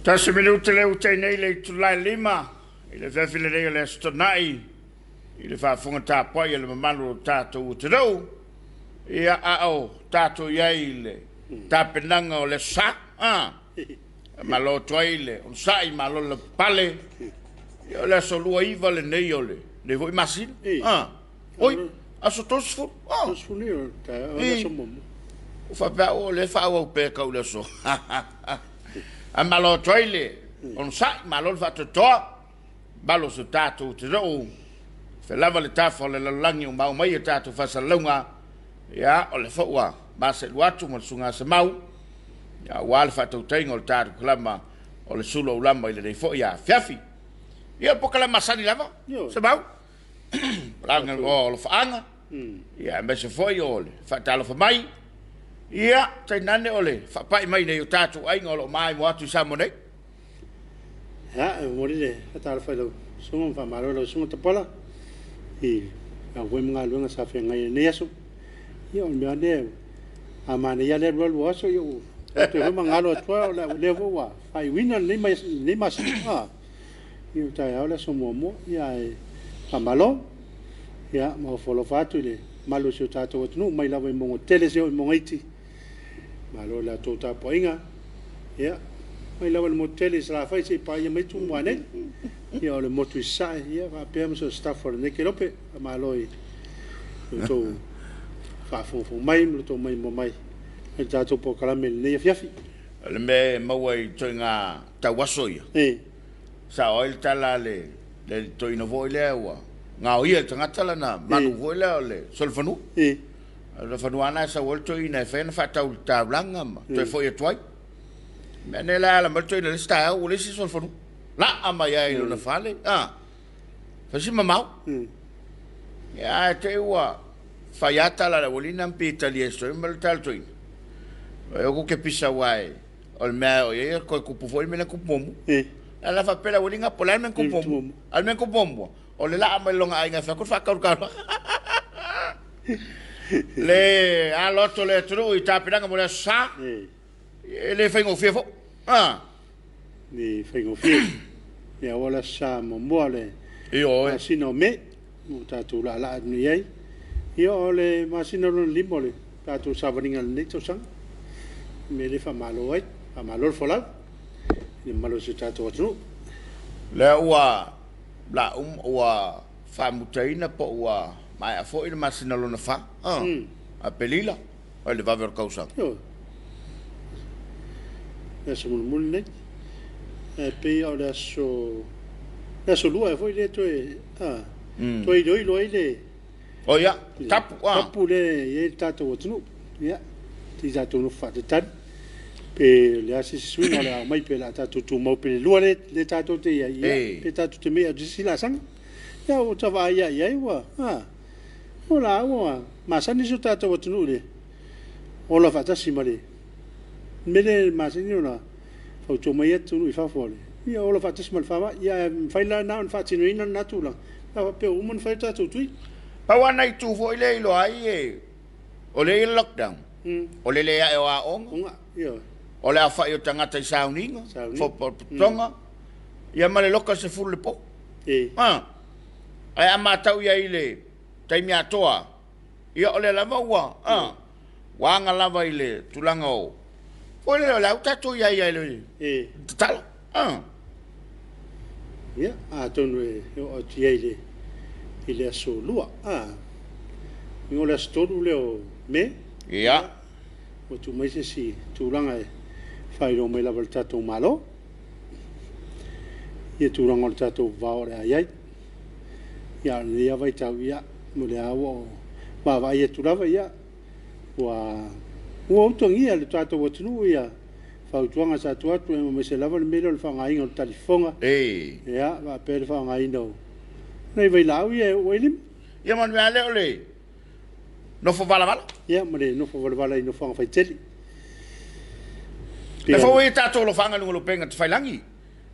Tasi minute le ua nei le itula e 5 i le afiafi lenei o le Aso Toonai i le faafofoga tapuai a le mamalu o tatou atunuu. Ia, a o tatou i ai i le tapenaga o le Aso Sa, malo atu ai le onosai, malo le lavapapale. Ia, o le aso 29 lenei o lenei foi masina. Oi, aso 30. Ua faapea au o lea e faaauau pea tau le aso. Ae malo atu ai le onosai, malo le faatoatoa, malo se tatou atunuu, fe lava le tafa o le lalolagi ua maua mai e tatou faasalalauga. Ia, o le foi ua maseelua atu ma le susuga Semau, ia, aua le faatautaiga o le tatou kalama o le sulu aulama i lenei foi afiafi. Ia, o le polokalame masani lava, Semau, lauga o alofaaga, ia, aemaise foi o le faatalofa mai. Ia, tainane o le faapai mai nei o tatou aiga o lo o maimoa atu i Samoa nei. Ia, e momoli le faatalofa i lau susuga ma faamalo i lau susuga Tapola i lau foi ma galuega sa feagai i lenei aso. Ia, o le mea lea, a manaia le alu alu o aso, ia ua toe foi ma galo atu o lea foi ua faaiuina lenei masina. Ia, o taeao le aso muamua, ia, ae faamalo. Ia, ma ofo alofa atu i le mamalu o si o tatou atunuu mai lava i mauga tele seia oo i mauga iti. Malo i la outou tapuaiga. Ia, mai lava i le motu tele i Salafai seia paia mai Tumua nei. Ia, o le motu i Sasae, ia, faapea ma so o se tafa o lenei kelope. Faamalo i lo outou faafogafoga mai ma lo outou maimoa mai i le tatou polokalame i lenei afiafi. O le mea e maua i ituaiga tauaso ia, sao ai le tala a le toeaina foi lea ua gaoia e le tagata lana manu foi lea o le solofanua. O le fanua lena e sau ai le toeaina e fai ana faatau i le taulaga ma toe foi atu ai. Mea nei la e ala mai le toeaina i le isi taeao ua leai se solofanua. Laa mai ai i lona fale, fai si mamao. Ia, ae te i ua fai lava tala a le aualii na ma pei e talia e se toeaina ma le tala a le toeaina. E oko ke pisa aua o le mea e oo i ai e toe tupu foi le mea lea na tupu muamua. A la faapea le aualii na, po o le a le mea na tupu muamua. A o le mea na tupu muamua, o le laa mai lona aiga e fai atu le faatau i le taulaga. Le alo atu o le atunuu i tapenaga mo le Aso Sa, e le faigofie foi. Le faigofie. Ia, aua le Aso Sa muamua o le masina o Me, ua tatou laalaa atu nei ai. Ia, o le masina lona 5 o le tatou savaliga i lenei tausaga. O le mea lea e faamalo ai, faamalo le folau i le mamalu o si o tatou atunuu. Lea ua la ua faamutaina po ua maea foi le masina lona 4, Aperila, o le vave o le tausaga. Ioe. Le aso mulimuli lenei. E pei o le aso 2 foi lea toe toe iloilo ai le O ia, tapu, tapu lea e i ai le tatou atunuu. Ia, i tatou nofo faatalitali. Pe o le a se isi suiga o le a aumai, pe o le a tatou tumau pe le 2 lea tatou te i ai, ia, pe tatou te mei atu i se isi laasaga. Ia, ua ta vaai lava i ai ua, o la ua masani si o tatou atunuu i le ola faatasi ma le mea lea e masani ona fautua mai atunuu i fafo, ia ola faatasi ma le faamai. Ia, ae mafai la ona faatinoina lena tulaga, pe a faapea ua uma ona fai o tatou tui. Pau lava nai itu foi lea e iloa ai o lea e i ai le lockdown, o le le ae o aoga, o le aofai o tagata i sauniga, potopotoga, ia ma le loka i le 10 i le po. Ae a matau i ai i le taimi atoa, ia o lea lava ua ua aga lava i le tulaga o foi lea o le a ua tatou i ai i le tatala. Ia, atonu e oo atu i ai i le aso 2. O le aso 3 lea o Me. Ia. Ua tuu mai se isi tulaga e faailoa mai lava e le tatou Malo ia tulaga o le tatou vavao o le a i ai. Ia, o lenei lava vaitau, ia, o lea ua vaavaai atu lava, ia, ua utagia e le tatou atunuu ia fautuaga sa tuu atu, aemaise lava le mea lea o le faaaogaina o le talifofoga. Ia, faapea le faaaogaina o nai vailaau ia e oo ai lima. Ia, ma le mea lea o le nofo valavala. Ia, ma le nofo valavala i nofoaga faitele. E fou ai tatou alofaga i luga o le upega tafailagi.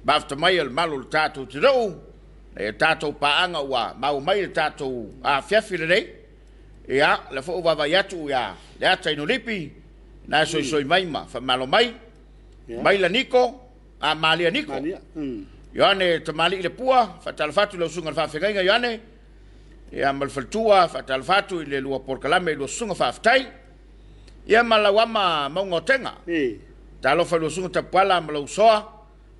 Mafuta mai o le malu o le tatou atunuu, na ia tatou paaga ua maua mai le tatou afiafi lenei. Ia, o lea foi ua vaavaai atu ia Leata Inoipi, na e soisoi mai ma faamalo mai. Mai la Niko, a Malia Niko. Ioane Tamalii le Pua, faatalofa atu i lau susuga i le faafeagaiga Ioane. Ia ma le faletua, faatalofa atu i le lua polokalame i lua susuga faafetai. Ia ma lau ama Mauga o Tega. Talofa i lua susuga Tapuala ma lou soa,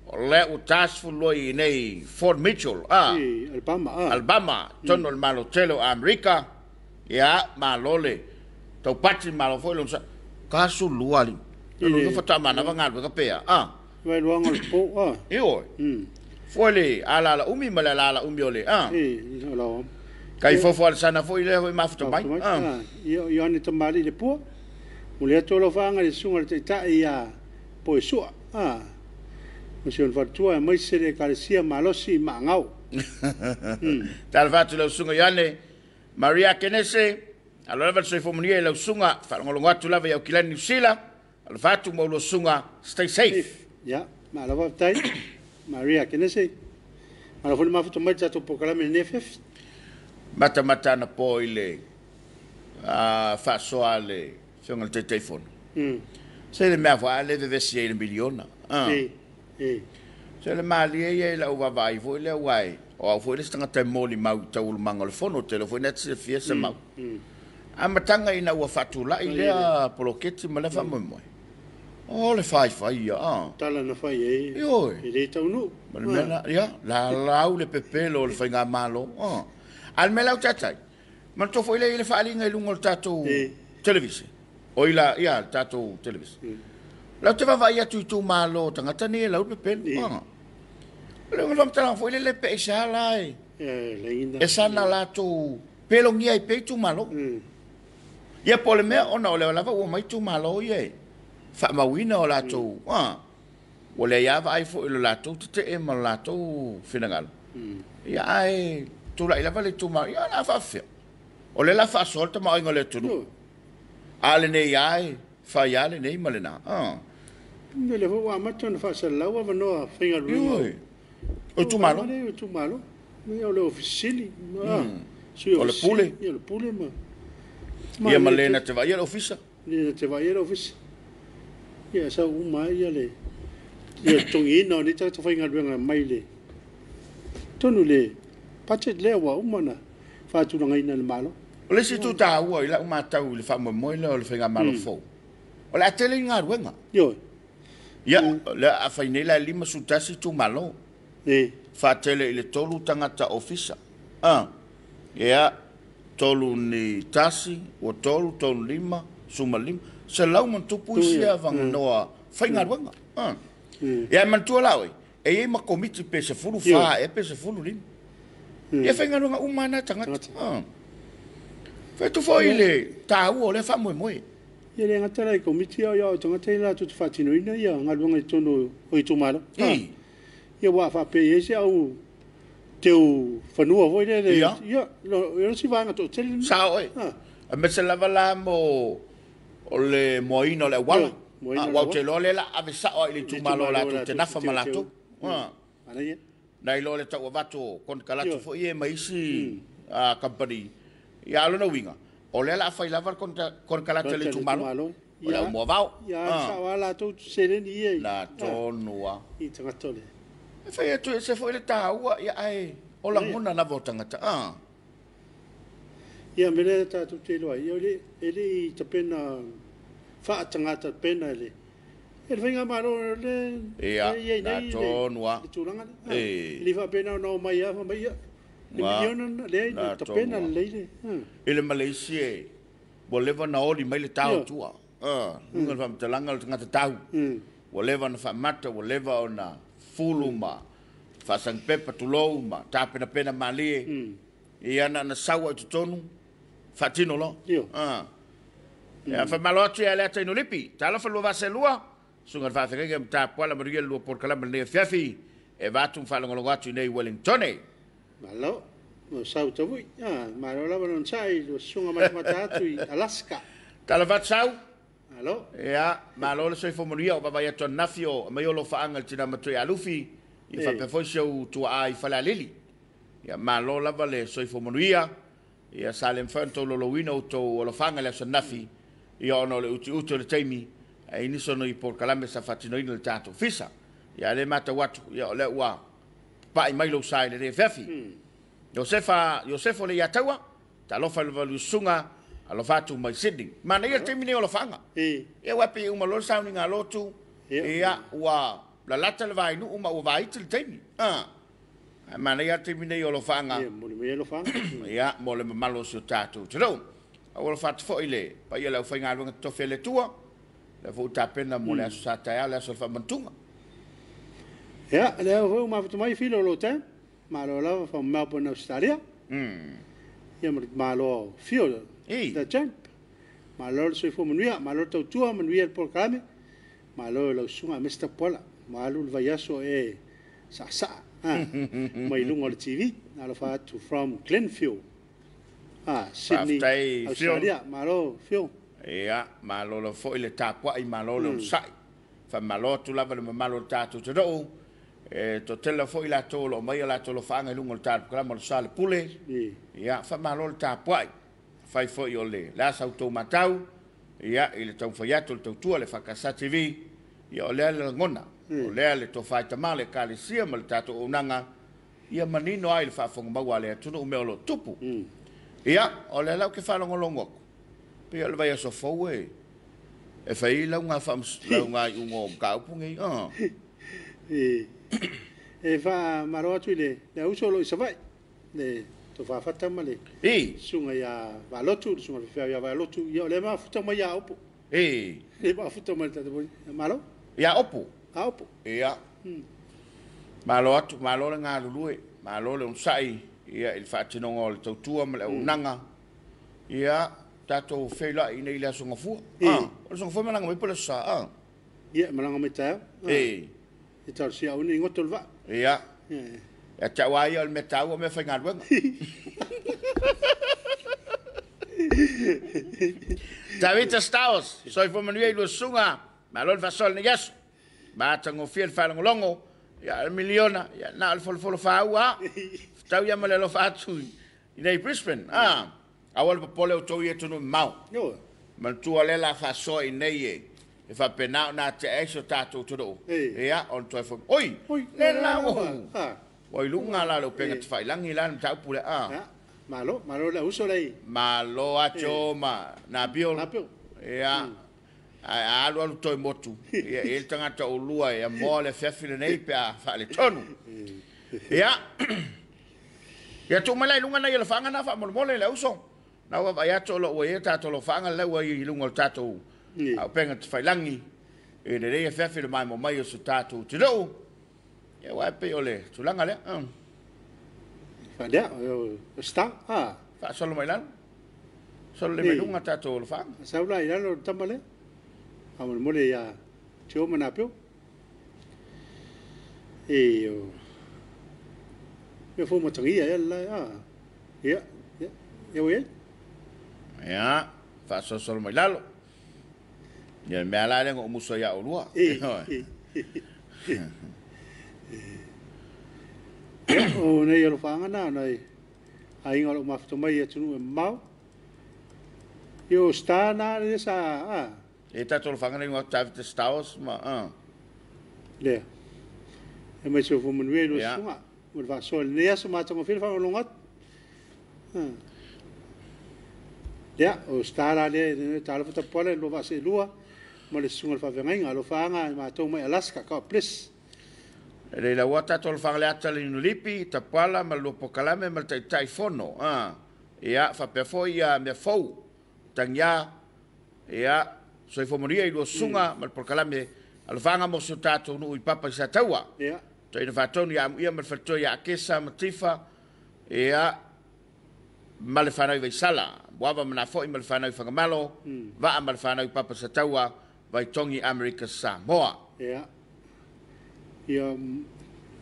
o lea ua 42 i inei Fort Mitchell, Alabama, Alabama, totonu o le Malo tele o Amerika. Ia, malo le taupati, malo foi lona 42 alii. Lona faatoa manava galuega pea. Vailuaga o le po. Ioe. Foi le alaala umi ma le alaala umi o le. Kai fofo alesana foi lea foi mafuta mai. Ia, Ioane Tamalii le Pua. Momoli atu lau faaga i le susuga i le Taitai ia Poesua. Ma si ona faletua aemaise le Ekalesia Malosi i Maagau. Talofa atu i lau susuga Ioane Maria Kenese, alo lava le soifua manuia i lau susuga, faalogologo atu lava i Aukilani Niu Sila, alofa atu ma ulua susuga, stay safe. Ia, malo faafetai Maria Kenese. Malo foi le mafuta mai le tatou polokalame i lenei afiafi. Matamata anapo i le faasoa a le afioga i le Taitaifono. Se le mea foi a le vevesi ai i le miliona. Se le malie ia i lau vaavaai foi lea ua e, o au foi le isi tagata e molimau i taualumaga o le fono, tele foi na te silafia se mau. Amataga ina ua faatulai lea poloketi ma lea faamoemoe. O le faifai ia. Tala na fai ai. Ioe. E le taunuu. Ma le mea la, ia, lalau le pepelo o le faigamalo. A le mea la o taitai, manatua foi lea i le faaaliga i luga o le tatou televise. O i la, ia, le tatou televise. Lau te vaavaai atu i itumalo o tagata nei e lau le pepelo. O le faamatalaga foi lele pe aisea la e e sana latou pelogia ai pea itumalo. Ia po o le mea ona o lea lava ua omai itumalo ia e faamauina o latou, ua leai lava vaai foi i lo latou tetee ma lo latou finagalo. Ia ae tulai lava le itumalo, ia o le a faafefea. O lea o le a faasoa le tamaoaiga o le atunuu. A o lenei lava e fai lava lenei ma lena. O lea foi ua amata ona faasalalau avanoa faigaluega. Ioe. O itumalo. O itumalo. O le Ofisa Sili, Sui O le Pule. Ia, o le Pule ma Ia ma le na te vaaia le Ofisa. Le na te vaaia le Ofisa. Ia, sau uma ai ia le ia totogiina o nei tagata faigaluega mai le tonu le budget lea ua uma ona faatulagaina e le Malo. O le isi itu taua i lau matau i le faamoemoe lea o le faigamalo fou, o le a tele ni galuega. Ioe. Ia, o lea a fai nei la e 51 itumalo. Faatele i le 3 tagata ofisa. Ia, 3 ni 1, ua 3, 3 5, 15, 100 ma tupu isi avanoa faigaluega. Ia, e manatua la oe, e i ai ma komiti pe 14 ea pe 15. Ia faigaluega uma na tagata. Fai atu foi le taua o lea faamoemoe. Ia le gata la i komiti ia o tagata ia latou te faatinoina ia galuega i totonu o itumalo. Ia ua faapea i ai se au teu fanua foi lele. Ia, o le isi vaega toatele. Sao oe. Aemaise lava la mo o le moaina o le auala. Ua ou te iloa lea la ave sao ai i le itumalo latou te nafa ma latou. Na iloa le tau avatu o konekarate foi ia ma isi kamupani. Ia a o lona uiga, o lea o le a fai lava le konekarate a le itumalo. O le au moavao. Ia sao lava latou seleni ia i La tonu lava. I tagata o le. E fai atu ese foi le taua, ia ae o lagona lava o tagata. Ia mea lea tatou te iloa ai, ia e le i tapena faatagata pena e le faigamalo le Ia, e i ai la nei tonu lava. le tulaga lea. E le faapena ona omai lava fai mai ia le miliona lea La i tapena tonu lava. lelei le. I le Malaysia e, ua leva ona oli mai le tao tua. Luga o le faamatalaga o le tagata tau. Ua leva ona faamata, ua leva ona fulu ma faasagipepa tulou ma tapenapena malie. Ia na sau ai i totonu, faatino loa. Ia, faamalo atu ia Leata Inoipi. Talofa lua vase lua, susuga i le faafeagaiga ma Tapuala manuia le lua polokalame lenei afiafi. E vaatu ma faalogologo atu i nei Wellingtone. Malo, o sau tavui. Malo lava lona sai, lua susuga matamata atu i Alaska. Talofa atu sau. Malo. Ia, malo le soifua manuia o vaavaai atu ananafi o aumai o lo faaga i le tina matua ia Lufi. Ia faapea foi si ou tuaa i Falealili. Ia malo lava le soifua manuia. Ia sa le mafai ona tolaulauina outou alofaga i le aso ananafi, ia ona o le utiuti o le taimi, ae i ai nisi o nai polokalame sa faatinoina i le tatou ofisa. Ia a o lea e matau atu, ia o lea ua papai mai lou sa i lenei afiafi. Iosefa, Iosefo Leiataua, talofa i le valuisusuga, alofa atu mai Sydney. Manaia le taimi nei o alofaaga. Ia aua pei e uma loa le sauniga a lotu, ia ua lalata le vainuu ma ua vaiti le taimi. Ae manaia lava le taimi nei o alofaaga. Ia, momoli mai alofaaga. Ia, mo le mamalu o si o tatou atunuu. A ua alofa atu foi i le paia o le aufaigaluega totofi a le Atua, lea foi ua tapena mo le aso sa taeao, le aso o le faamanatuga. Ia, lea foi ua mafuta mai Filo o lo taim. Malo lava from Melbourne, Australia. Ia ma le malo Fio the champ. Malo le soifua manuia, malo le tautua, manuia le polokalame. Malo i lau susuga Mister Pola. Ua alu le vaiaso e saasaa mai luga o le TV. Alofa atu from Glenfield, Sydney, Faafetai Fio. Australia. Malo Fio. Ia, malo lava foi le tapuai, malo le onosai. Faamalo atu lava i le mamalu o le tatou atunuu. E toatele foi i latou o lo o aumai a latou alofaaga i luga o le tatou o le Sa o le Pule. Ia, faamalo le tapuai. Afai foi o le asa outou matau, ia, i le taumafai atu o le tautua a le EFKS TV, ia o lea le lagona, o lea le tofa i tama o le Ekalesia ma le tatou auaunaga, ia manino ai le faafofoga a le atunuu mea o lo o tupu. Ia, o lea la ou te faalogologo atu, pei o le vaiaso fou e fai ai lauga lauga iuga o mataupu nei. E faamalo atu i le auso o lo o i Savaii, le tofa Fata ma le susuga ia Vaalotu, le susuga i le faifeau ia Vaalotu. Ia o lea e mafuta mai ia Opo. E mafuta mai le tatou malo. Ia Opo. A Opo. Ia. Malo atu, malo le galulue, malo le onosai, ia, i le faatinoga o le tautua ma le auaunaga. Ia, tatou feiloai nei i le Aso Gafua. O le Aso Gafua e malaga mai po o le Aso Sa? Ia, malaga mai taeao. E talosia au nei goto le vaa. Ia. Ia te au lava ia o le mea taua o mea faigaluega. Tavita Stowers, soifua manuia i lua susuga, malo le faasoa i lenei aso. Matagofie le faalogologo, ia o le miliona, ia na o le folofolo fāua lava. Fetau ia ma le alofa atu i nei Brisbane. Aua le popole outou i atunuu mamao. Manatua lea o le a faasoa i inei e faapena ona atiae ai si o tatou atunuu. Ia, ona toe foi. Oi, le la ua i luga la o le upega tafailagi la le mataupu lea. Malo, malo le auso lei. Malo a Joe ma Nabil. Ia, ae a alu alu toe motu, ia e i ai le tagata o ulua e amoa le afiafi lenei pe a faaletonu. Ia, ia tuu mai la i luga nai alofaaga na faamolemole le auso. Na ua vaavaai atu o lo o ua i ai tatou alofaaga lea ua i luga o le tatou auupega tafailagi i lenei afiafi i le maimoa mai o si o tatou atunuu. Ia aua e pei o le tulaga lea. Faalea, o star. Faasolo mai lalo. Solo le mai luga tatou alofaaga. Sau la i lalo le tama lea. Faamolemole ia Joe ma Napio. E o mea fou matagia ea le la. Ia, ia, ia ua i ai. Ia, faasolosolo mai lalo. Ia, le mea la lea na ou musu ai ia oulua. Ia, o nei alofaaga na, nai aiga o lo o mafuta mai i atunuu e mamao. Ia o star na lea sa. E tatou alofaaga nei o David Stowers ma. Lea. E mai soifua manuia i lua susuga. Mo le faasoa i lenei aso matagofie le faalogologo atu. Lea, o star la lea, talofa tapuala i lua vaaseelua ma le susuga i le faafeagaiga. Alofaaga i matou mai Alaska. God bless. E le laua tatou alofaaga le ata le Nulipi, Tapuala ma le lua polokalame ma le taitai fono. Ia, faapea foi ia mea fou, tagiā, ia, soifua manuia i lua susuga ma le polokalame alofaaga mo si o tatou nuu i Papa i Sataua. Toeaina faatonu ia Amuia ma le faletua ia Akesa ma Tifa, ia, ma le fanau i Vaisala, Muava ma Nafo'i ma le fanau i Fagamalo, Vaa ma le fanau i Papa Sataua, Vaitogi Amerika Samoa. Ia. Ia,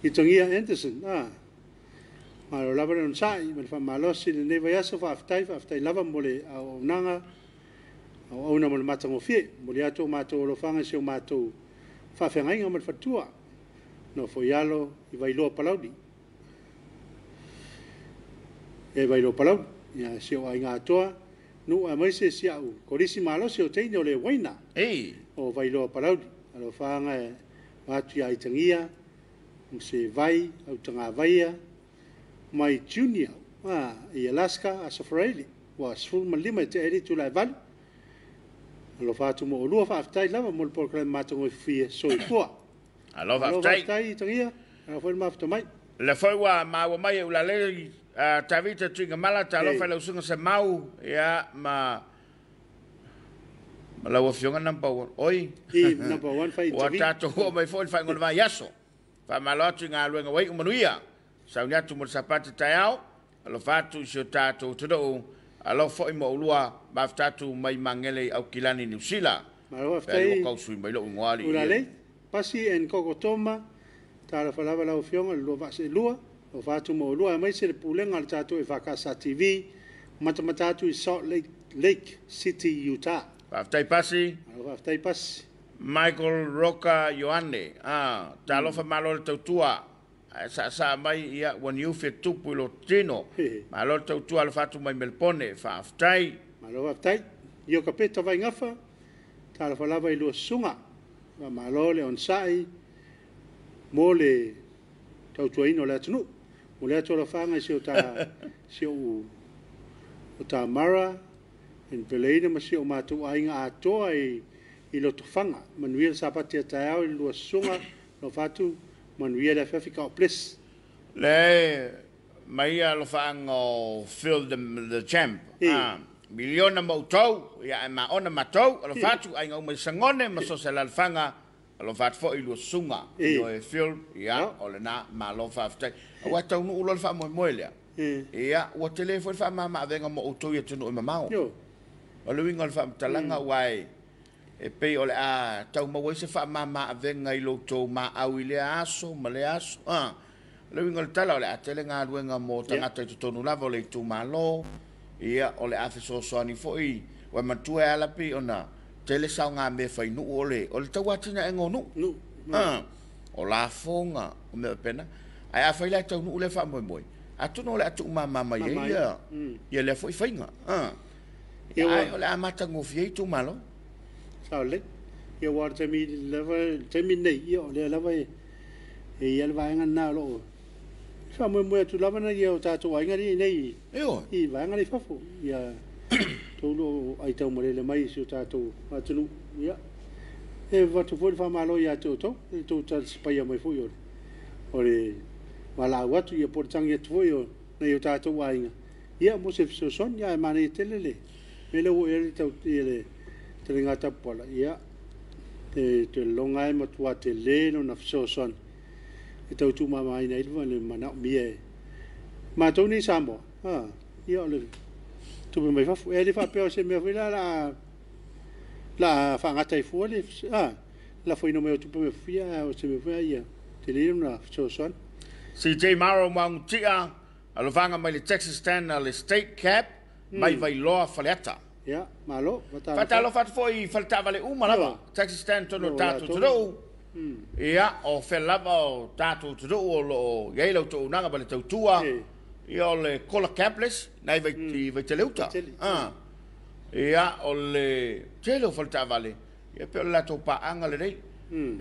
Itogia Anderson. Malo lava le onosai ma le faamalosi i lenei vaiaso. Faafetai, faafetai lava mo le auaunaga, auauna mo le matagofie. Momoli atu o matou alofaga i si o matou faafeagaiga ma le faletua. Nofoialo i Vailoa Palauli. E Vailoa Palauli, ia si o aiga atoa, nu a mai se si au kolisi malosi o teine o le waina. O Vailoa Palauli, alofaga e atu ia Itagia, se vai, au tagavaia, mai Junior, i Alaska, a Safraili, ua 15 e te eri tula e valu. Alofa atu mo olua faafetai lava mo le polokalame matagofie soifua. Alofa faafetai Itagia, alofa le mafuta mai. Le foi ua maua mai e ulalei Tavita Tuigamala, talofa lau susuga Semau, ia ma lau afioga number 1. Oi. I number 1 fai Ua Tavita. Tatou oo mai foi le faaigoa o le vaiaso. Faamalo atu i galuega ua iu manuia. Sauni atu mo le sapati taeao, alofa atu i si o tatou atunuu, alofa foi mo ulua, mafuta atu mai Magele i Aukilani, Niu Sila. Malo Pe ali faafetai. ua kausui mai lou igoa alii. Ulalei, Pasi and Kokotoma, talofa lava lau afioga le lua vaaseelua, alofa atu mo ulua aemaise le pulega o le tatou EFKS TV, matamata atu i Salt Lake City, Utah. Faafetai Pasi. Malo faafetai Pasi. Michael Roka Ioane, talofa malo le tautua, saasaa mai ia ua niufi e tupu i lo tino. Malo le tautua alofa atu mai Melpone, faafetai. Malo faafetai. Io ka peta vaingafa, talofa lava i lua susuga. Malo le onosai mo le tautuaina o le atunuu. Mo le atu alofaga i si o ta si o Tamara, en peleina ma si o matou aiga atoa i lotofaga. Manuia le sapati a taeao i le lua susuga, alofa atu, manuia le afiafi, God bless. Le mai alofaaga o Phil the Champ. Miliona ma outou, ia e maona matou, alofa atu, aiga uma i Sagone ma so se alalafaga, alofa atu foi i lua susuga. Ioe e Phil, ia, o lena, malo faafetai. Aua taunuu loa le faamoemoe lea. Ia, ua tele foi le faamamaavega mo outou i atunuu e mamao. O le uiga o le faamatalaga ua e pei o le a tau maua ai se faamamaavega i loutou maau i lea aso ma lea aso. O le uiga o le tala o le a tele galuega mo tagata i totonu lava o le itumalo, ia o le a fesoasoani foi, ua matua e ala pei ona tele saogamea fainuu o le tauatinaega o nuu. O lafoga, o mea faapena. Ae a fai la e taunuu lea faamoemoe, atonu o le a tuumama mai ai ia lea foi faiga. Ia o le a matagofie ai itumalo. Sao lelei. Ia ua o le taimi lava, le taimi lenei, ia o lea lava e ia le vaega lena o loo faamoemoe atu lava na ia o tatou aiga nei i vaega nei fafo. Ia tolu ai tau malele mai si o tatou atunuu. Ia e vatu foi le faamalo ia te outou, e tou talisapaia mai foi o le valaau atu, ia po o le tagi atu foi o nai o tatou aiga. Ia mo se fesoasoani, ia e manaia tele le mea lea ua i ai le tau i le telega tapuala. Ia te longa e matua tele lona fesoasoani e tau tuumamaina ai le manaomia e matou nei Samoa. Ia o le tupe mai fafo. E le faapea o se mea foi la faagata ai fua le lafoina mai o tupe mai fafo, ia o se mea foi ia tele lona fesoasoani. CJ Maro Maungutia, alofaga mai le Texas Stand le State Cap, mai Vailoa Faleata. Ia, malo. Faatalofa atu foi i faletaavale uma lava. Texas Stand tonu o tatou atunuu. Ia, o fea lava o tatou atunuu o loo i ai lau tounaga ma le tautua. Ia o le Kola Capless, nai Vaiteleuta. Ia, o le tele o faletaavale, ia pe o le latou paaga lenei.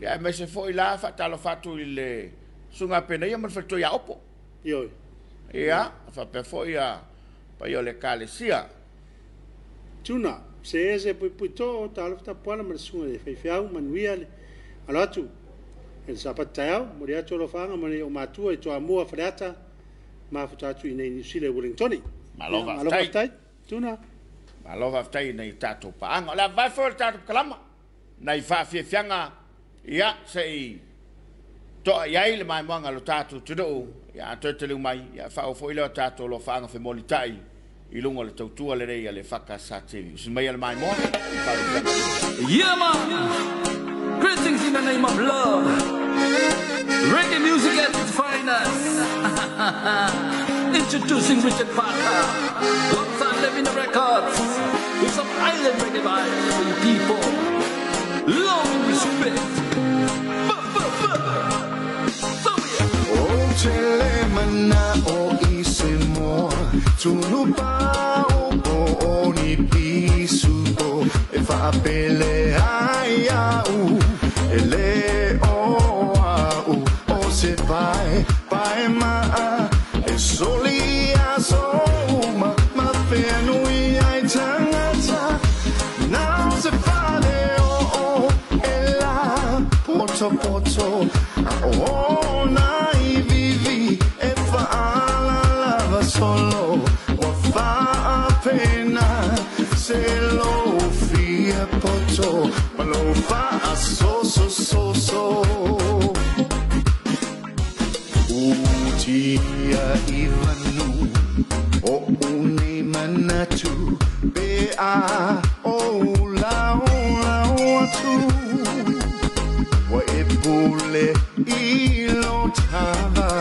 Ia, aemaise foi la faatalofa atu i le susuga Penaia ma le faletua ia Opo. Ia, faapea foi ia paia o le Ekalesia. Tuna, se ese puipuito, talofa tapuala ma le susuga i le faifeau, manuia le alo atu. E le sapati taeao, mo le atu alofaga ma le o matua i Toamua Faleata, mafuta atu i nei Niu Sila i Wellingtoni. Malo faafetai. Tuna. Malo faafetai nei tatou paaga. O le avavae foi o le tatou kalama, nai faafiafiaga, ia, se i toa i ai le maimoaga o lo tatou atunuu, ia, a toe taliu mai, ia, faaoo foi lea o tatou alofaaga femolitai i luga o le tautua lenei a le EFKS TV. Usi mai le maimoa. Yeah, man! Greetings in the name of love. Reggae music at its finest. Introducing Richard Parker. Alongside Levina Records. With some island reggae vibes for you people. Love and respect. Buh, buh, buh. Tunu pa o po o ni pisupo e faapele ai au e le o au o se pae pae maa e soli aso uma ma whenui ai tangata nao se fale o o e la poto poto o na i vivi e whaala lava solo wa whaapena se lo fia poto ma lo wha so so so so utia i vanu o une manatu pe a o lao lao atu wa e pule i lo tava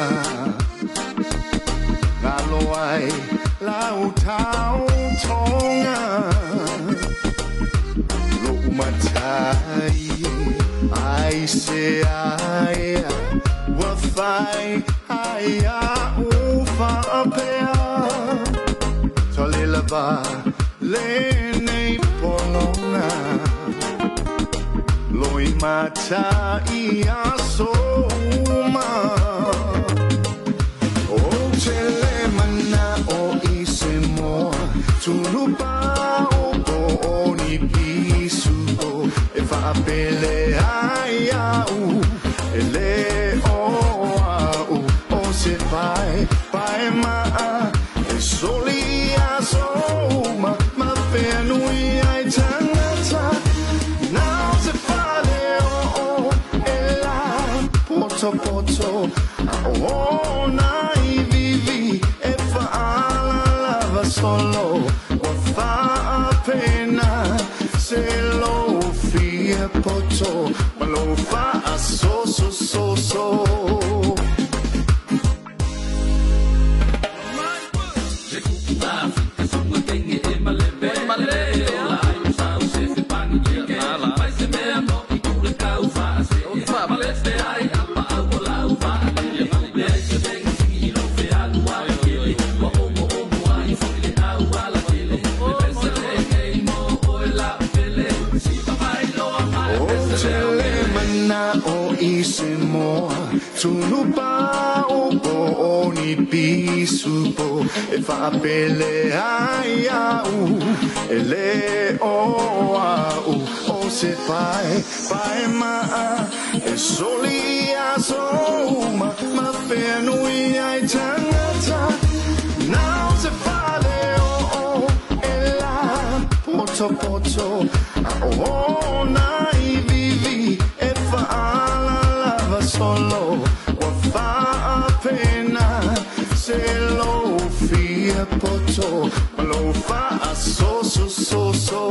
ngalo ai lau tau tonga lo matai ai se ai wa fai ai a ufa pea tole lava le nei polonga loi matai aso uma o tele mana o i se moa tunu pa o po o ni pisupo e faapele ai au e le o au o se pae pae maa e soli aso uma ma whenui ai tangata nao se fale o o e la poto poto o na i vivi e whaala lava solo wa whaapena se lo fia poto ma lo wha so so so so. Tunu pa o po o ni pisupo e faapele ai au e le o au o se pae pae maa e soli aso uma ma whenui ai tangata nao se fale o o e la poto poto o na i vivi e whaala lava solo wa whaapena se lo fia poto ma lo wha so so so so.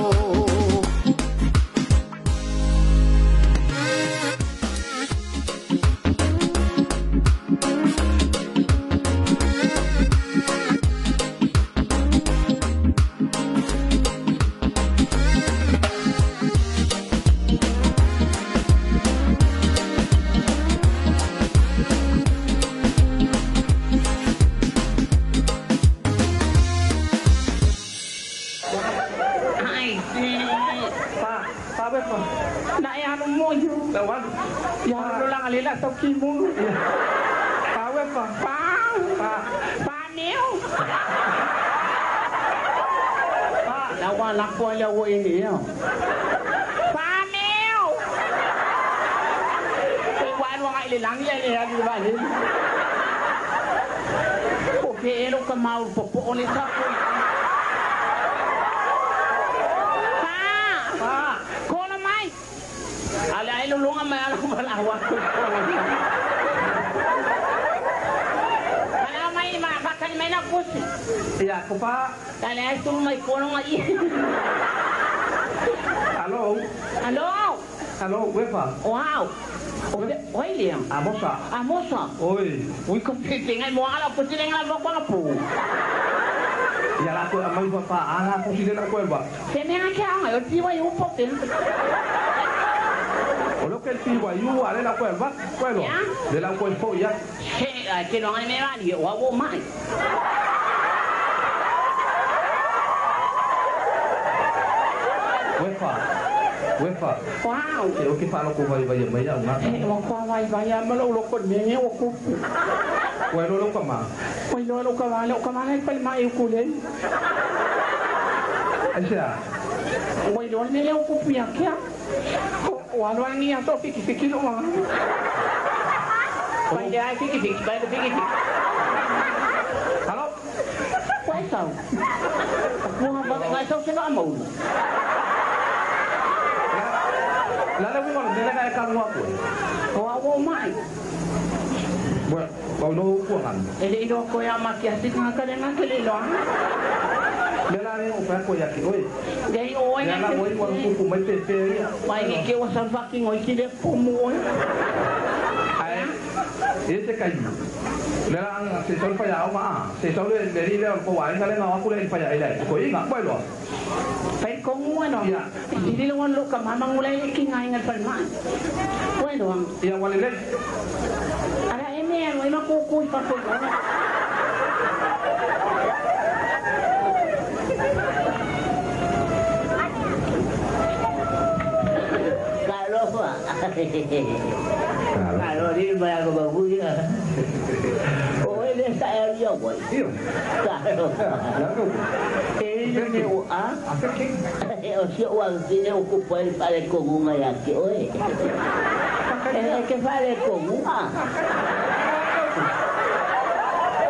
Wow. Oi liang. Amosa. Amosa. Oi. Ui ko pipi ngai mo ala ko sila nga ba ko po. Ya la ko amai pa ala ko sila na ko ba. Se me nga kya nga yo ti wa yu po pe. O lo que el ti wa yu ale la ko ba ko lo. De la ko po ya. Se ke no ngai me wa ni wa wo mai. Wefa. Wefa. Wow. E o ke whaaloko vai vai mai au ngā. E wa kwa vai vai a malo loko me o kupu. Wai lo ka ma. Wai lo ka wale o ka male pal mai u kule. Ai sea. Wai lo ne le o kupu ya kia. O alo angi a to fiki fiki lo ma. Pai le ai fiki fiki pai le fiki fiki. Halo. Wai sau. Mua ba ngai sau se no amau. La le wingo le ngai ka lua ko. O a wo mai. Wa o no ku ngan. E le ilo ko ya ma kia sit nga ka le nga ke le lo. Le la re o pa ko ya ki oi. Dei o Le la oi wa ku ku mai pe pe ia. Mai ke ke wa sa fa ki ngoi ki le pu mo oi. Ai. E se kai. Le la ang se sol fa ya ma. Se sol le le ri le ko wa nga le nga ku le fa ya ile. Ko i nga pai lo. Pai ko ngu no. Ya. Dili lo lo ka mama ngulai ki ngai ngal pal ma. Wai lo ang. Ya wa le le. Ara e me oi ma ku ku pa ko. Kalau ni bayar ke babu ya. Oh, ini saya dia boy. Iyo. Kalau. La ko. Eh, ni o a. Asa ke. Eh, o si o al sine o ku pai pare ko bunga ya ke oi. Eh, ke pare ko bunga.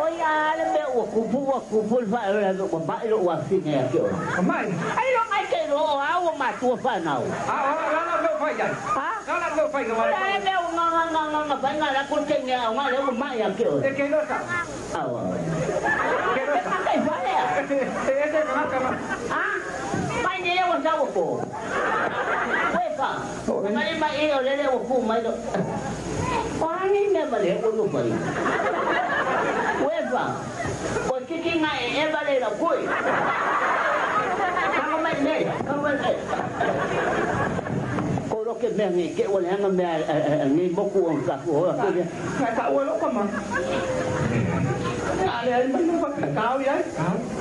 Oi, ale me o ku pu o ku pu fa la ko ba lo wa sine ya ke oi. Mai. Ai lo ngai ke ro a o ma tu fa nau. A la la me fa ya. Ha? La la me fa ya. Ale me o nga nga nga nga fa nga la ku ke nga nga le o ma ya ke oi. E ke lo sa. Awa. Ke lo sa. Ke fa le. E se ka ka ma. Ah, mai ne o sa o ko. We fa. Mai mai e o le le o pu mai lo. Pa ni me ba le o no mai. We fa. O ki ki ngai e ba le la koi. Ka mai ne, ka mai ne. Ko ro ke me ngi ke o le nga me ngi mo ku on ka ku o ko le. Ka ka o lo ka ma. Ale ai mai no ka ka ya.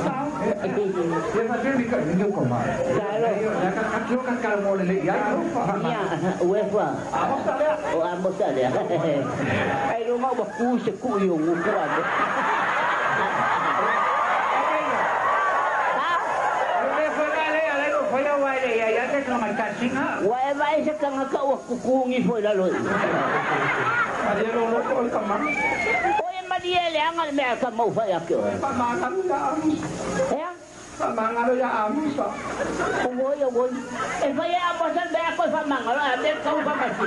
Ka. Le fa te ka ni ko ma. Ka lo. Ya ka ka ka ka mo le ya lo fa. Ya, we fa. A mo sa le. O a mo sa le. Ai lo ma ba ku se ku yo ngu ku a. Wa e vai se kanga ka o kukungi foi la lo. Maria lo lo ko ka ma. O e Maria le anga le mea ka mau fa ya ke. Pa ma nga ya amu. Ya? Pa ma nga lo ya amu sa. O wo ya wo. E fa ya mo sa be ko fa ma nga lo a be ka fa ma si.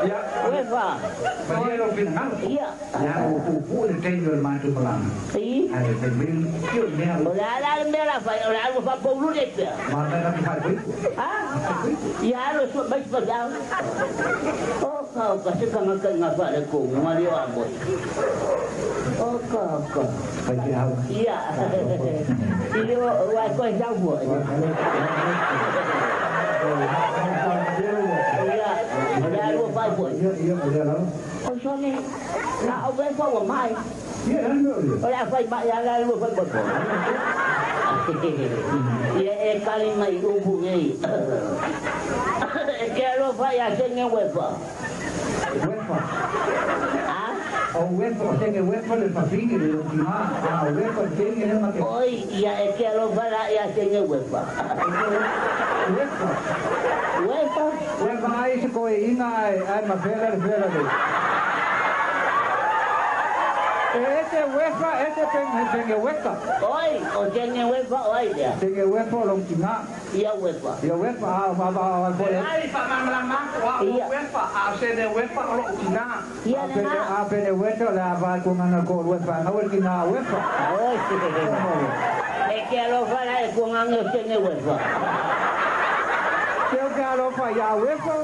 Ya. We fa. Maria lo pin nga. Ya. Ya o pu pu le te yo ma tu malang. I. Ai pe min yo me O la la me la fa o la lo fa po lu le pe. Ma na ka fa ko. Ha? Ya lo so ba pa ya. O ka ka se ka nga ka nga fa le ko ma le wa mo. O ka ka. Fa ti ha. Ya. Iyo wa ko sa bo. Ya. O la lo fa bo. Iyo iyo o la. O so ne. La o ben fa wa mai. Iya lo. O la fa ma ya la lo fa bo. Ia e kali mai ubu ngai. E ke alo fa ya se nge wefa. Wefa. Ah? O wefa, o se nge wefa le fa finge le lo ma. O wefa te nge le ma ke. Oi, ia e ke alo fa la ya se nge wefa. Wefa. Wefa. Wefa ai se ko e inga ai ai ma fera le fera le. Ese wefa, ese penge wefa. Oi, o tenge wefa oi dia. Tenge wefa long tinga. Ia wefa. Ia wefa a va va va ko le. Ai fa ma ma ma wa wefa a se ne wefa lo tinga. Ia ne ma. A pe ne wefa la va ko ngana ko wefa, na wel tinga wefa. Oi. E ke alo fa la e ko ngana tenge wefa. Ke ke alo fa ya wefa.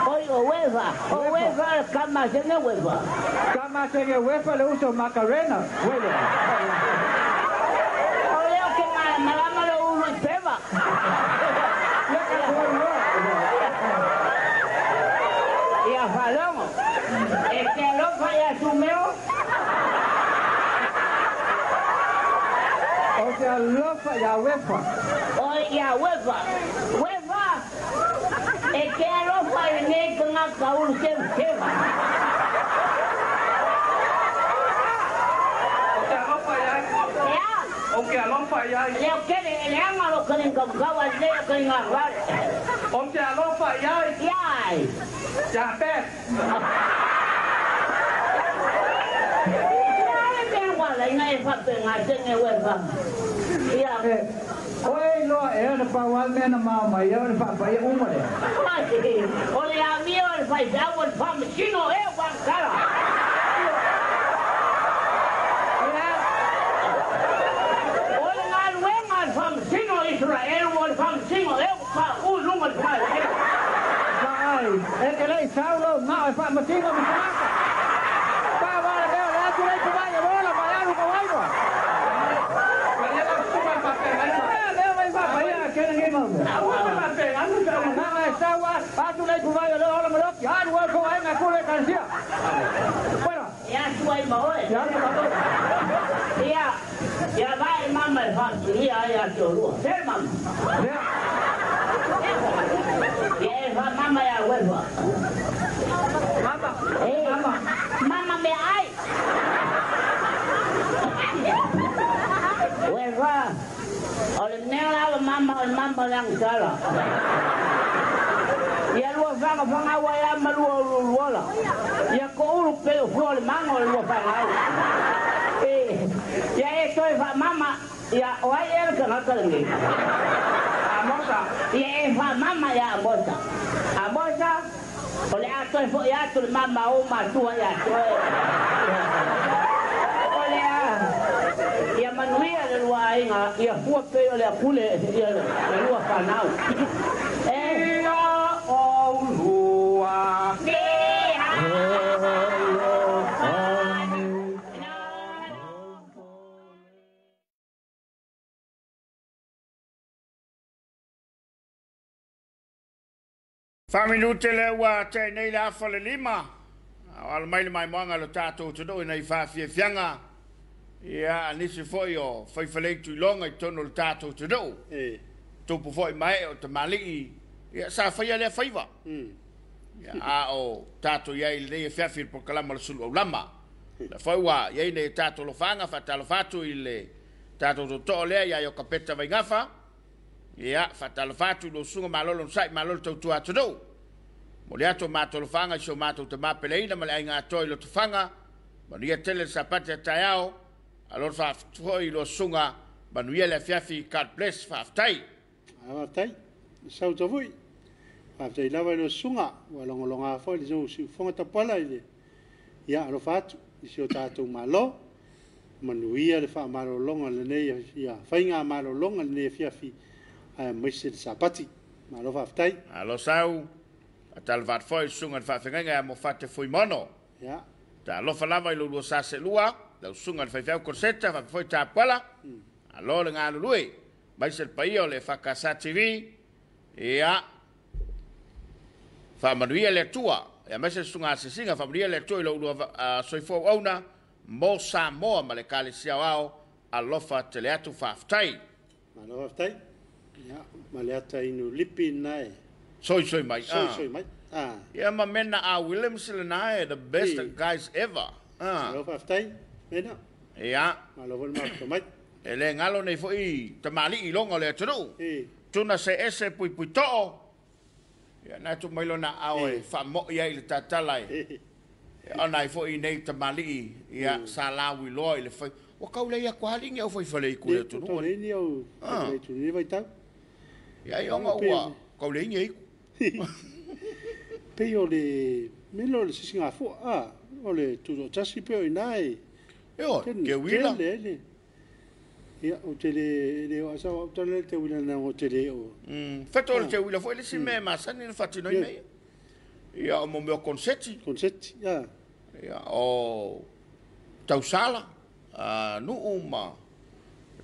Oi, o wefa. O wefa kama se ne wefa. Kama se ne wefa le uso Macarena. Bueno. O leo ke malama lo ulu i peva. Ia falongo. E ke alo fa ya sumeo. O se te alofa ia wefa. O ia wefa. Wefa. E te alofa i lenei tagata ulu sevaseva. O te alofa iai. Ea. O ke alofa iai. Leo kele e leaga lo kaliga kavakava lelei o kaliga fale. O te alofa iai. Iai. Ia Pet. Ale mea ua laina e faapega sege uefa. Ia. Oe iloa ea na pau lava le mea na mao mai ai o le faapaia uma lea. O le amio o le faifeau o le faamasino ea ua tala. O le galuega a le faamasino o Iseraelu o le faamasino ea ua paaʻū i luga o le fagaeleele. Vaai, e te leʻi sau lou mao e faamasino ma tagata. Pau lava le mea o le atu lea i Savaii e ola ma e alu kou aiga. Lea mai faapaia a kena nei mau mea. Leaga e sau a atu lea i Savaii o lea ola ma le oki, alu oe kou aiga e kula ekalesia. Bueno. E atu ai ma oe. E atu ma oe. Ia, ia vae mama e faatulia ai ia te olua. Se mama. Lea. Ia e faamama ia uefa. Mama. E. Mama. Mama meaai. Uefa. O le mea lava mama o le mama o le agasala. Ia lua fagafagau ai lava ma lua uluuluola. Ia koulu pei o fua o le maga o le lua fagau. E, ia e toe faamama, ia o ai ea le tagata lenei? Amosa. Ia e faamama ia Amosa. Amosa, o le a toe foʻi atu le mama a ou matua ia te oe. O le a ia manuia le lua aiga, ia fua pei o le apule ia le lua fanau. E. Ia oulua. Faaminute lea ua tea nei le afa le lima. A o alo mai le maimoaga o le tatou atunuu ina i faafiafiaga ia a nisi foi o faifalei tuiloga i totonu o le tatou atunuu. Tupu foi ma ee o tamalii ia sa faia lea faiva. Ia, a o tatou i ai i lenei afiafi i le polokalama o le Sulu Aulama. Lea foi ua i ai nei tatou alofaaga faatalofa atu i le tatou tootoo lea ia Iokapeta Vaigafa. Ia, faatalofa atu i lou susuga malo le onosai, malo le tautua atunuu. Momoli atu o matou alofaaga i si o matou tama peleina ma le aiga atoa i Lotofaga. Manuia tele le Sapati a taeao. Alofa foi i lua susuga, manuia le afiafi, God bless, faafetai. Faafetai, sau tafui. Faafetai lava i lua susuga, ua logologa foi le sou siufofoga tapuala i le ia alofa atu i si o tatou Malo. Manuia le faamalologa lenei ia faigamalologa lenei afiafi aemaise le Sapati. Malo faafetai. Malo sau, faatalofa atu foi i le susuga i le faafeagaiga ia Mofate Fuimono. Ia. Talofa lava i lo lua sa seelua, lau susuga i le faifeau Koseta faapea foi Tapuala. Malo le galulue, aemaise le paia o le FKS TV. Ia, faamanuia le Atua, aemaise le susuga asiasiga, faamanuia le Atua i lo ulua soifua auauna mo Samoa ma le Ekalesia Aoao. Alofa tele atu, faafetai. Malo faafetai. Ia, ma le ata inu lipi lena e. Soisoi mai. Soisoi mai. Ah. Ia ma Mena A. Williams lena e, the best guys ever. Ah. Malo faafetai, Mena. Ia. Malo foi le mafuta mai. E le galo nei foi tamalii i loga o le atunuu. Tuna se ese puipui too. Ia na tu mai lona ao e faamoi ai le tatala e. Ona ai foi nei tamalii ia sa lau iloa i le fai. Ua kau lei aku hali ni au fai fale i ku le atunuu. Tau lei ni au fai fale ni vai tau. Ia i onga ua kau lei ni ai ku. Pei o le melo le sisinga fua a o le tuto tasi pe o ina e. E o, ke wila. Tele, Ia, o te le, le o asa o tale te wila na o te le o. Feto o le te wila foi le si me masani na whatinoi mea. Ia, o mo mea konseti. Konseti, ia. Ia, o tausala, nuu ma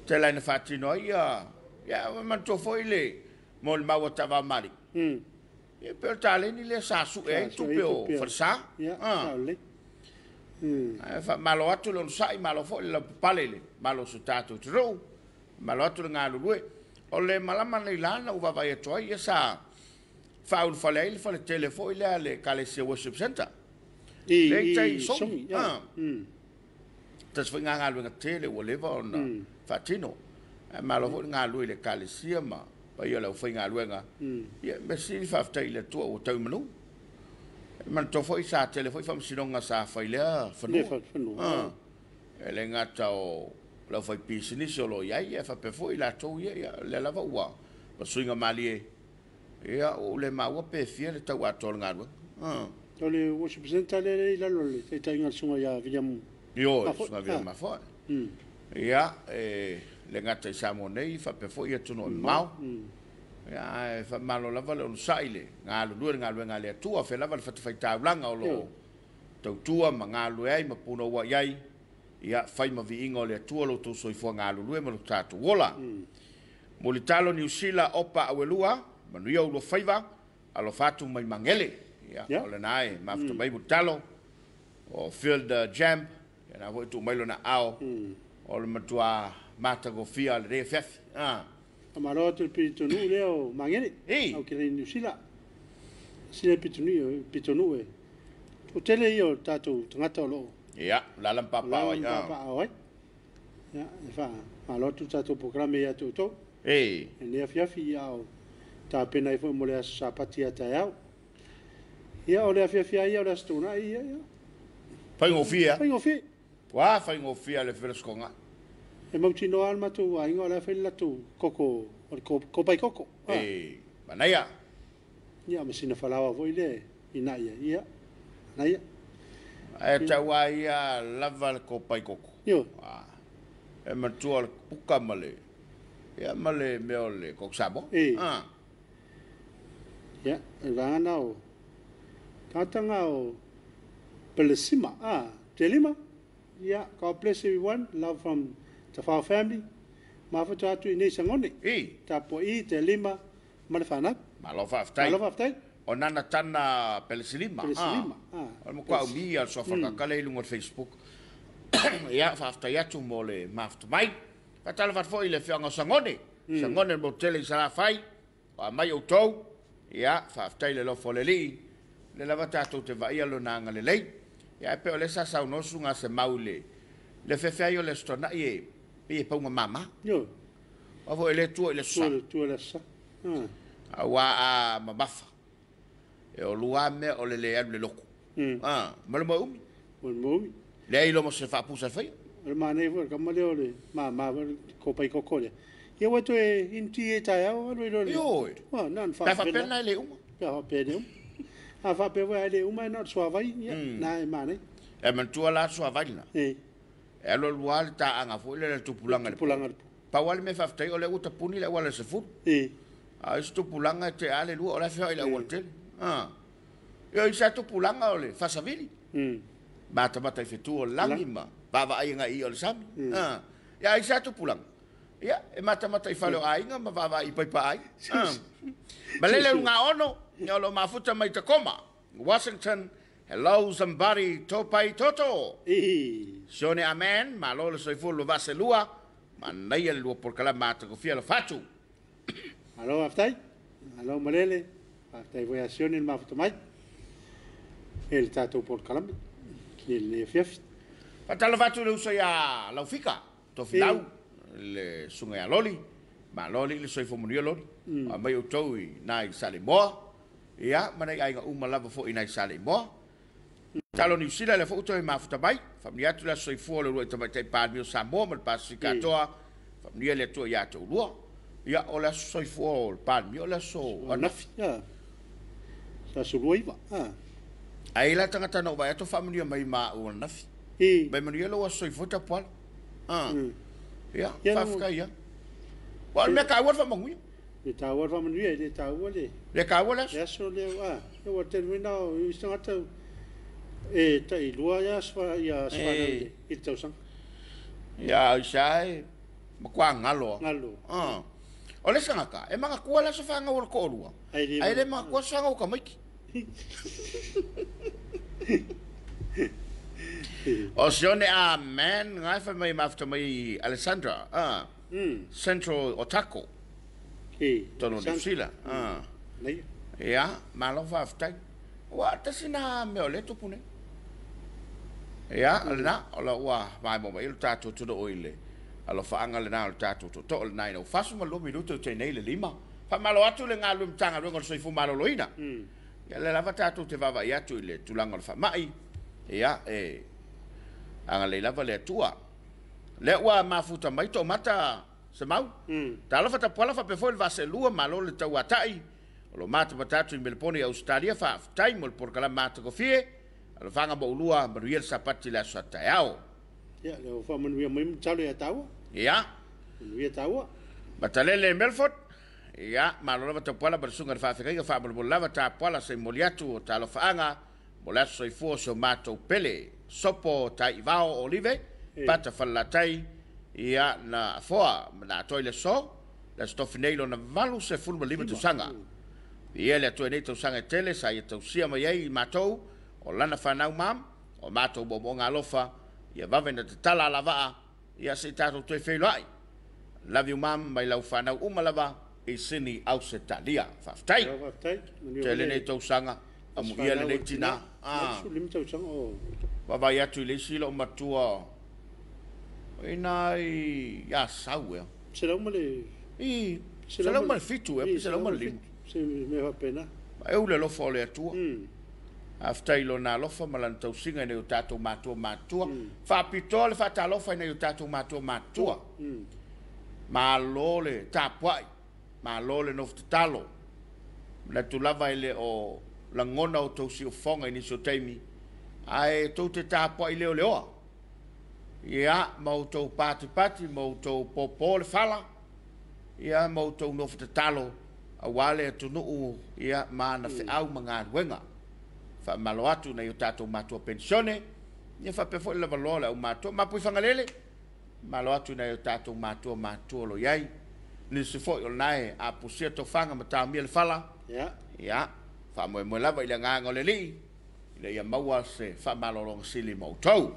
te lai na whatinoi, ia, ia, manatua foi le mo le maua taava mali. Ia, pe o le taleni lea sa sue ai tupe o falesa. Ia, sa lelei. Ae faamalo atu le onosai, malo foi le laupapale i le malo o so tatou atunuu. Malo atu le galulue. O le malama nei la na ou vaavaai atu ai, ia sa faaulufale ai le faletele foi lea a le Ekalesia Worship Centre. I, Lea i tai i i Sogi. Sogi, ia. Ah. Tasi foi nga galuega tele ua leva ona faatino. Ae malo foi le galulue i le Ekalesia ma paia o le aufaigaluega. Ia, mea sili faafetai i le Atua ua tau i manu. E manatua foi sa tele foi faamasinoga sa fai i lea Lea fanua. fanua. Ah. E le gata o le aufaipisinisi o lo o i ai, ae faapea foi i latou ia, ia, o lea lava ua suiga malie, ia, ua ou le maua pe fia le tau atoa o le galuega. Ah. O le worship center lea lea i lalo o le taitaiga a le Susuga ia William Ioe, Mafoe. Susuga William Ah. Mafoe. Ia, e le gata i Samoa nei, faapea foi i atunuu e mamao. Ia, ae faamalo lava le onosai i le galulue i le galuega a le Atua, afea lava le fatafaitaulaga o lo o tautua ma galulue ai ma punouai ai, ia, fai ma viiga o le Atua lo outou soifua galulue ma lo tatou ola. Mulitalo Niusila Opa Auelua, manuia oulua faiva, alofa atu mai Magele. Ia, o lena e mafuta mai Mulitalo, o Field Jamp, ia na foi tuu mai lona aao, o le matua matagofia lenei afiafi. Ah. Faamalo atu i le pitonuu lea o Magele, Ei. au kena i Niu Sila. Sila pitonuu, pitonuu e. O tele ia o tatou tagata o lo o Ia, lala ma papaao ai. lala ma Ah. papaao ai. Ia, e faamalo atu le tatou polokalame ia te outou. Ei. E lenei afiafi ia o tapena ai foi mo le aso Sapati ia taeao. Ia, o le afiafi ai ia o le aso Toonai ia, ia. Faigofie a. Faigofie. Ua faigofie le felasokoga. E mautinoa lava le matou aiga o la e fai le latou koko, o le kopai koko. Ah. E, manaia. Ia, ma sina falaoa foi lea ina ia, ia, manaia. Ae tau a ia lava le kopai koko. Io. Ah. E matua le puka ma le, ia ma le mea o le koko Samoa. E. Ah. Ia, e vaega na o tagata o Pelesima. Ah, Telima. Ia, God bless everyone. Love from Tafao family. Mafuta atu i nei Sagone. I. Tapuai, Telima, ma le fanau. Malo faafetai. Malo faafetai. O nana tana Pelesilima. Pelesilima. Ah. Ah. O le matua umi ia le suafa kakale i luga o le Facebook. Ia, faafetai atu mo le mafuta mai. Faatalofa atu foi i le afioaga o Sagone. Sagone le motu tele i Salafai. O a mai outou. Ia, faafetai le alofa o le Alii. Le lava tatou te vaaia lona agalelei. Ia, e pei o lea sa saunoa susuga a Semau i le le fefe ai o le Aso Toonai e pei e pauga mama. Io. Aua foi e le tua i le Aso Sa. Tua, tua i le Aso Sa. Ah. Aua a mamafa. E o lua mea o le le alu le loku. Ah, ma le moe umi. O le moe umi. Leai lo mo se faapusa e faia. O le manaia foi o le kama lea o le mama foi o le kopai koko lea. Ia ua toe inu ti e taeao alu i lo le. Ioe. Ua, na ona Pe a faapena. faapena e le uma. Pe a faapea e le uma. A faapea foi a le uma e na o le suavai, ia, na e manaia. E manatua la suavai lena. E. E alu alu lava le taaga foi lea le tupulaga i le Tupulaga i le po. Pau lava le mea faafetai o lea ua tapuni le auala i le 10. E. A o isi tupulaga e te a le 2 o la e feoai i le auala tele. Ah. Ia, i sa tupulaga o le fasavili. Matamata i fetu o le lagi ma vaavaai agai i o le sami. Ah. Ia, ai sa tupulaga. Ia, e matamata i fale o aiga ma vaavaai i paipa ai. Ah. Malele uga ono, ia o lo mafuta mai Tacoma, Washington. Hello somebody, topai toto. Sione amen, malo le soifua lo vase lua, manaia le lua polokalame matagofia le fatu. Malo faafetai, malo malele, faafetai foi ia Sione le mafuta mai. E le tatou polokalame, i lenei afiafi. Faatalofa atu i le uso ia Laufika, Tofilau, le susuga ia Loli, malo alii le soifua manuia Loli. Aumai outou i nai Saleimoa, ia, ma nai aiga uma lava foi i nai Saleimoa. Talo Niu Sila lea foi ua toe mafuta mai, faamanuia atu le aso soifua o le uluai tamaitai Palemia o Samoa ma le Pasefika atoa, faamanuia le Atua ia te oulua. Ia, o le aso soifua o le Palemia o le aso anafi. Ia, sa aso 29. Ah. Ai la tagata na ou vaai atu faamanuia mai ma au anafi. I. Mai manuia lou aso soifua tapuala. Ah. Ia, Ia, faafetai ia. Ua o le mea taua le faamanuia. Le taua le faamanuia, e le taua le... Le taua le aso. Le aso lea, ah, ia ua tele foi na o isi tagata e tai lua ia aso ia aso fanau i le tausaga. Ia, i sa e matua galo a. Galo. Ah. O le isi tagata, e magatua le aso fanau o le toalua. Ai le Ai le magatua aso fanau o tamaiti. O Sione amen, ngai fai mai mafuta mai Alessandra. Ah. Central Otago. Totonu o Niu Sila. Ia, malo faafetai. Ua tasi na mea o lea e tupu nei. Ia, o lena, o la ua maimoa mai lo tatou atunuu i le alofaaga lena o le tatou tootoo lena ina ua 42 minute o tai nei le 5. Faamalo atu le galulue Matagaluega o le Soifua Maloloina. Ia, lea lava tatou te vaavaai atu i le tulaga o le faamai. Ia, e agalelei lava le Atua. Lea ua mafuta mai toomata Semau. Talofa Tapuala faapea foi le Vaaselua, malo le tauatai. O lo matamata atu i Melepone i Ausetalia, faafetai mo le polokalame matagofie. Alofaga mo ulua, manuia le Sapati i le aso a taeao. Ia, lea ua faamanuia mai matalo ia taua. Ia. Manuia taua. Matalele Melford. Ia, malo lava Tapuala ma le susuga i le faafegaiga, faamolemole lava Tapuala se i momoli atu o talofaaga mo le aso soifua o si o matou pele. Sopo Taivao Olive, Pata Falelatai, ia, na afoa ma na atoa i le aso, le aso tofi nei lona 85 tausaga. Viia le Atua i nei tausaga e tele sa ia tausia mai ai i matou o lana fanau mam, o matou moomooga alofa, ia vave na tatala alavaa, ia se i tatou toe feiloai. Love you mum mai lau fanau uma lava i Sydney Ausetalia. Faafetai. Tele nei tausaga, amuia lenei tina. Vaavaai atu i le isi lou matua ina i Asau ea. I 107 ea pe 105. Se mea faapena. E u le alofa o le Atua. Faafetai i Lona alofa ma Lana tausiga i nai o tatou matua matutua. Faapitoa le faatalofa i nai o tatou matua matutua. Malo le tapuai, malo le nofo tatalo. Manatu lava e le o lagona outou siufofoga i nisi o taimi, ae tou te tapuai leoleoa. Ia, ma outou patipati, ma outou pōpō le fala, ia, ma outou nofo tatalo aua le atunuu, ia, ma ana feau ma galuega. Faamalo atu i nai o tatou matua penisione, ia faapea foi le lavaloa o le aumatua. Mapuifagalele, malo atu i nai o tatou matua matua o lo o i ai. Nisi foi o lena e apusia tofaga ma taomia le fala. Ia, faamoemoe lava i le agaga o le Alii ina ia maua se faamalologa sili mo outou.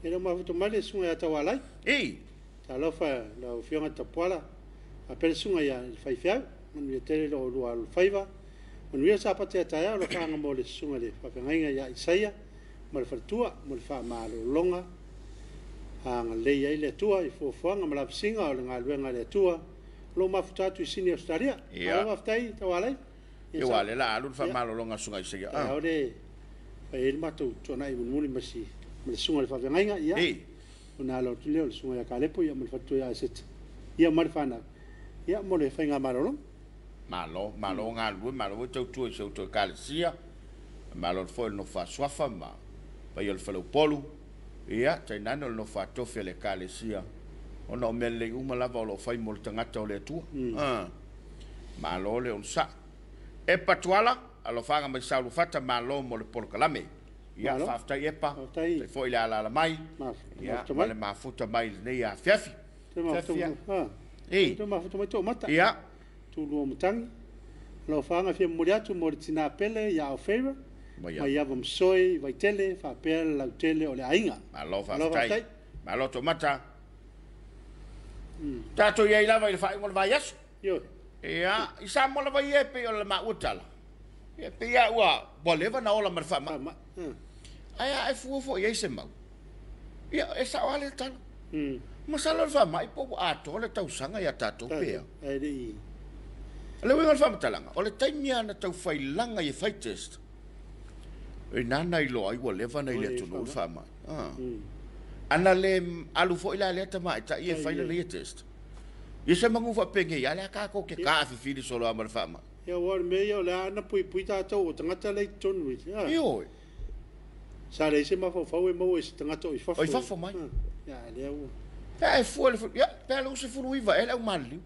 E le o mafuta mai le susuga ia Taualai. I. Talofa lau Afioga Tapuala, faapea le susuga ia le Faifeau, manuia tele lo oulua alofaiva, manuia Sapati a taeao, alofaaga mo le susuga i le faafeagaiga ia Isaia ma le faletua mo le faamalologa. Agalelei ai le Atua i fuafuaga ma lavasiga o le galuega a le Atua o lo o mafuta atu i Sini Ausetalia. Malo faafetai Taualai. Ia aua o lea o le a alu le faamalologa a le Susuga Isaia. Taeao le fai ai le matou tuanai mulimuli ma si ma le susuga i le faafeagaiga. Ia ona alo atu lea o le susuga ia Kalepo ia ma le faletua ia Aseta ia ma le fanau ia mo le faigamalologa. Malo, malo galulue, malo foi tautua i si outou Ekalesia, malo foi le nofo a Suafa ma paia o le Faleupolu, ia, tainane o le nofo a tofi a le Ekalesia, ona o mea lelei uma lava o lo o fai mo le tagata o le Atua. Malo le onosai. Epa Tuala, alofaga mai Saoluafata, malo mo le polokalame. Ia, faafetai Epa, faafetai foi le alaala mai, ia, ma le mafuta mai i lenei afiafi. Te mafuta mai toomata. Ia. Tulua matagi. Alofaga fia momoli atu mo le tina pele ia Alfeira. Mai Ava Masoe i Vaitele faapea le lautele o le aiga. Malo faafetai. Malo toomata. Tatou i ai lava i le faaiuga o le vaiaso. Ia, i Samoa lava ia e pei o le maua tala. Ia, pei lava ua, ua leva ona ola ma le faamai. Ae a e fua foi i ai se mau, ia, e sao lava lea tala. Masalo o le faamai po ua atoa le tausaga ia tatou pe a. O le uiga o le faamatalaga, o le taimi lava na tau failaga i e fai test, ina na iloa ai ua leva ona i le atunuu le faamai. Ana le alu foi la lea tamaitai e fai lana ia test, ia se manu faapenei lava lea tatou te tafifili solo lava ma le faamai. Ia aua o le mea ia o le a ana puipui tatou o tagata la i totonu i. Ioe. Sa leai se mafaufau e maua i se tagata o i fafo. O i fafo mai. Ia a lea ua. Pe a e fua i le, ia pe a le 19 ea le au maliliu.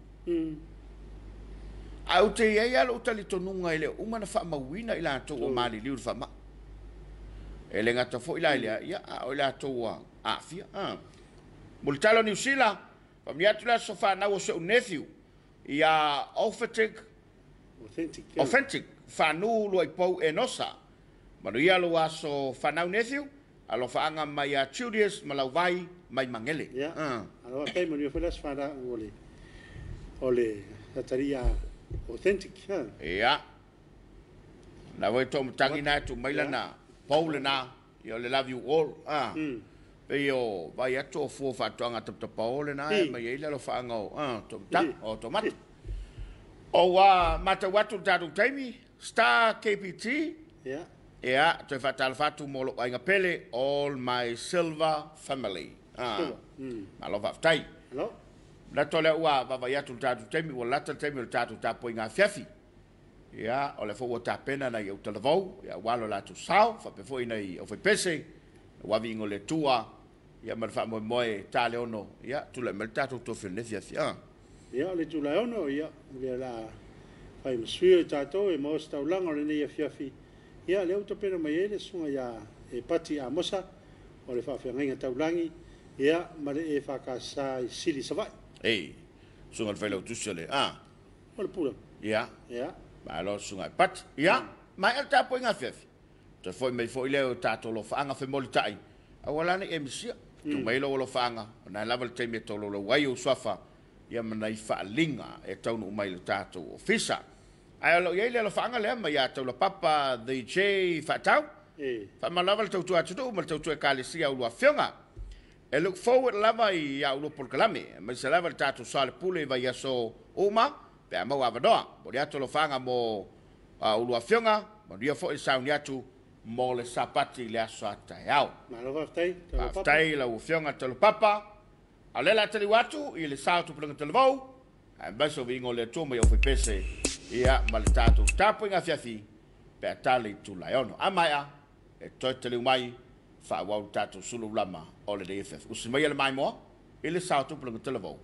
Ae ou te i ai lava lou talitonuga e le o uma ona faamauina i latou ua maliliu i le faamai. E le gata foi la i lea, ia a o i latou ua aafia. Mulitalo Niu Sila, faamanuia atu le aso fanau o si ou nephew ia Authentic, Authentic, Fanu Luaipou Enosa. Manuia lou aso fanau nephew. Alofaanga mai a Julius Malauvai mai Mangele. Ia. Alo faafetai manuia foi le aso fanau o le o le Sataria authentic. Ia. Na foi to matangi na tu mai lana Paul lena ia o le love you all. Pei o vai atu o fua faatoaga tapatapao lena e mai ai le alofaanga o to matagi o tomate. O ua matau atu le tatou taimi Star KPT. Ia. Ia, toe faatalofa atu mo lou aiga pele, all my silver family. Silver. Malo faafetai. Malo. Manatu o lea ua vaavaai atu i le tatou taimi, ua lata le taimi o le tatou tapuaiga afiafi. Ia, o lea foi ua tapena nai autalavou, ia, aua lo latou sao, faapea foi nai aufaipese, aua viiga o le Atua, ia, ma le faamoemoe ta le ono, ia, tulai mai le tatou tofi o lenei afiafi. Ia, o le itula e 6, ia, o lea o le a fai ma sui o tatou e maua se taulaga o lenei afiafi. Ia, lea ua tapena mai ai le susuga ia Epati Amosa o le Faafeagaiga Taulagi, ia, ma le EFKS i Sili Savaii. Ei, susuga i le Failautusi o le, a. O le Pule. Ia. Ia. Malo le susuga Epati. Ia, maea le tapuaiga afiafi. Toe foi mai foi lea o tatou alofaaga femolitai, aua la ne i e misia. Tuu mai lou alofaaga, o lena lava le taimi e tolaulau ai ou suafa, ia ma nai faaaliga e taunuu mai i le tatou ofisa. Ae o lo o i ai le alofaaga lea mai ia Taulapapa The J Faatau. Faamalo lava le tautua atunuu ma le tautua Ekalesia a ulu afioga. E look forward lava i a ulua polokalame, aemaise lava le tatou soalepule i vaiaso uma pe a maua avanoa. Momoli atu alofaaga mo a ulu afioga, manuia foi le sauni atu mo le Sapati i le aso a taeao. Malo faafetai Taulapapa. Faafetai lau afioga Taulapapa. A o lea o le a taliu atu i le sa o Tupulaga Talavou, aemaise o viiga o le Atua mai aufaipese, ia, ma le tatou tapuaiga afiafi pe a ta le itula e 6. A maea, e toe taliu mai, faaauau le tatou sulu lama o lenei afiafi. Usi maia le maimoa i le sa o Tupulaga Talavou.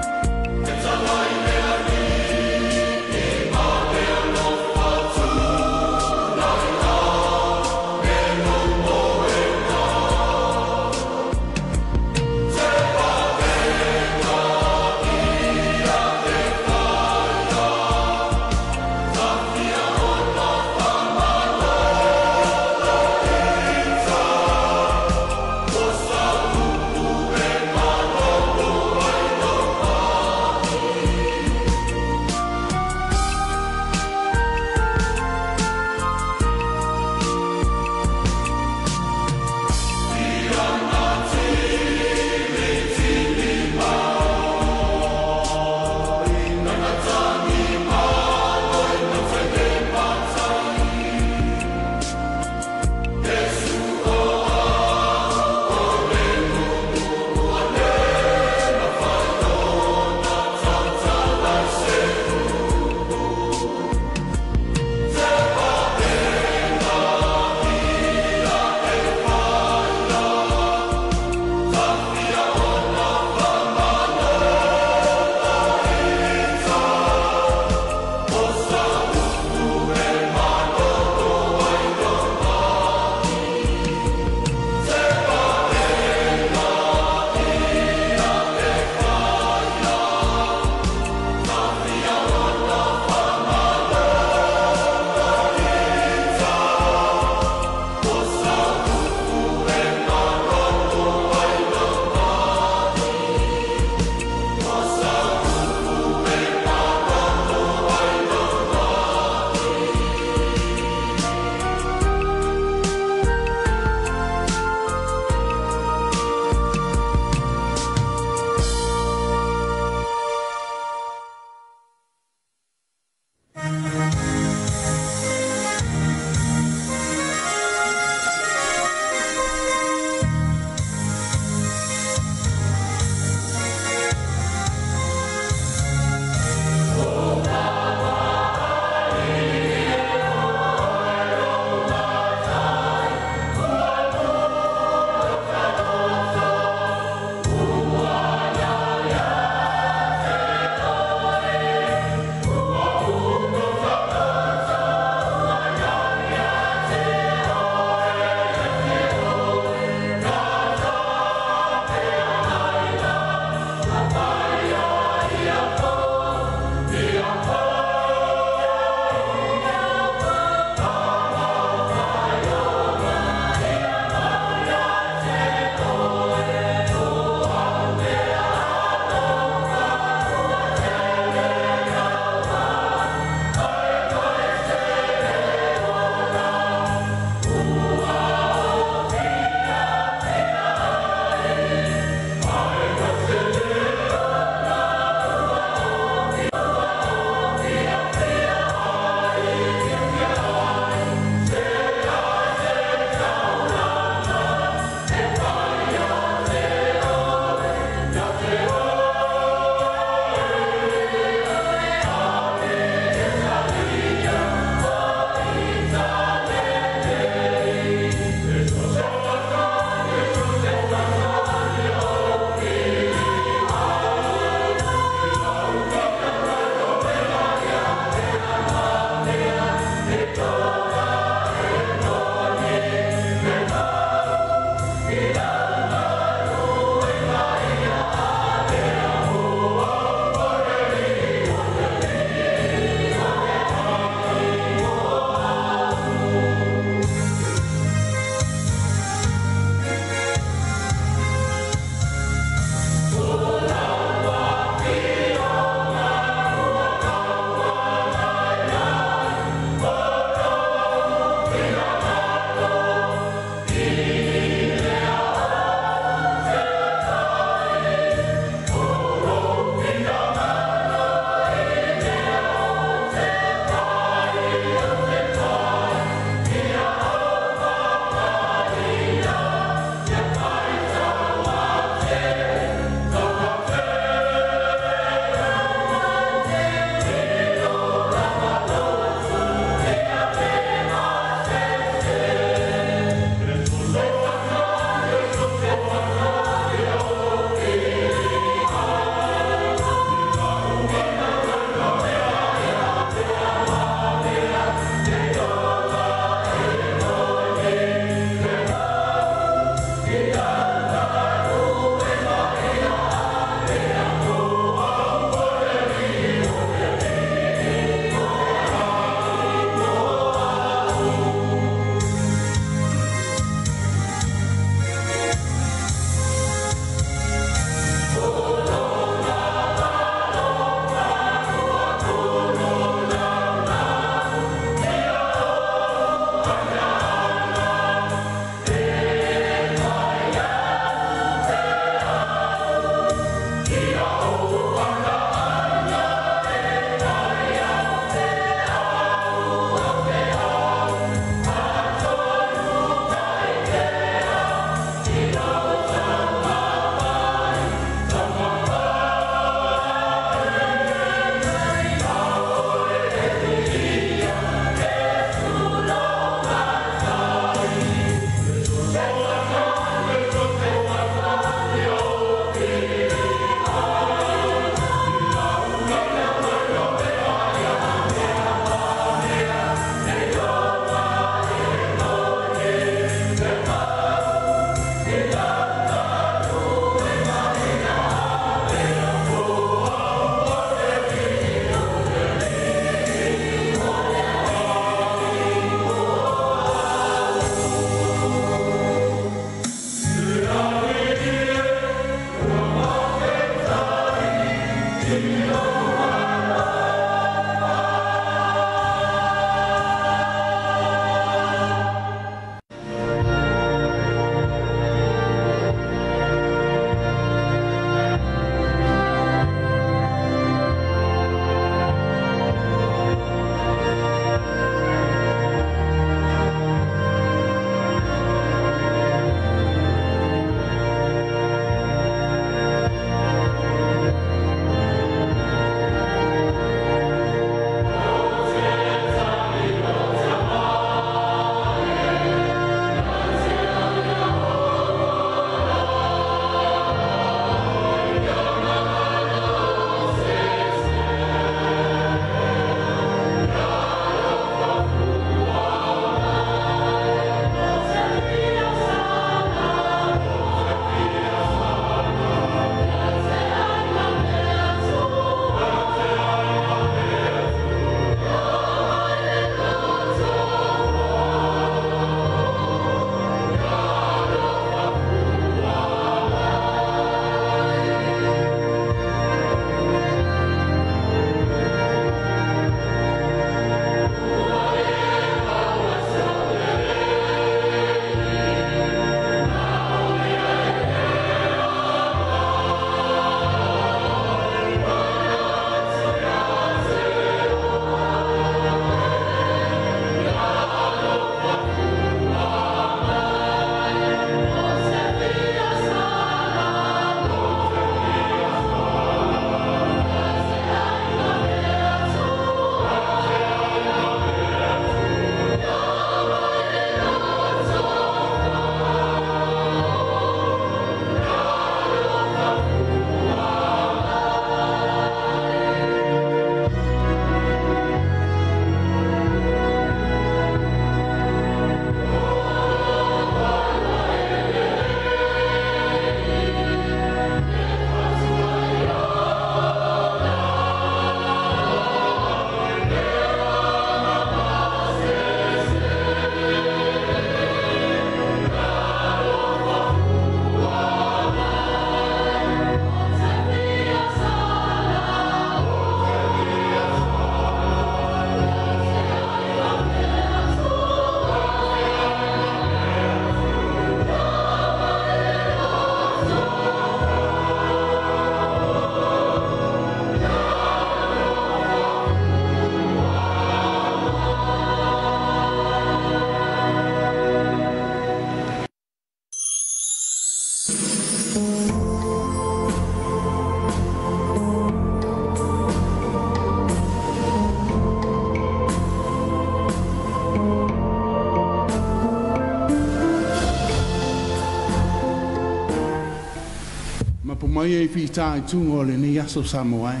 Uma ia i fita i tunga o lenei aso Samoa e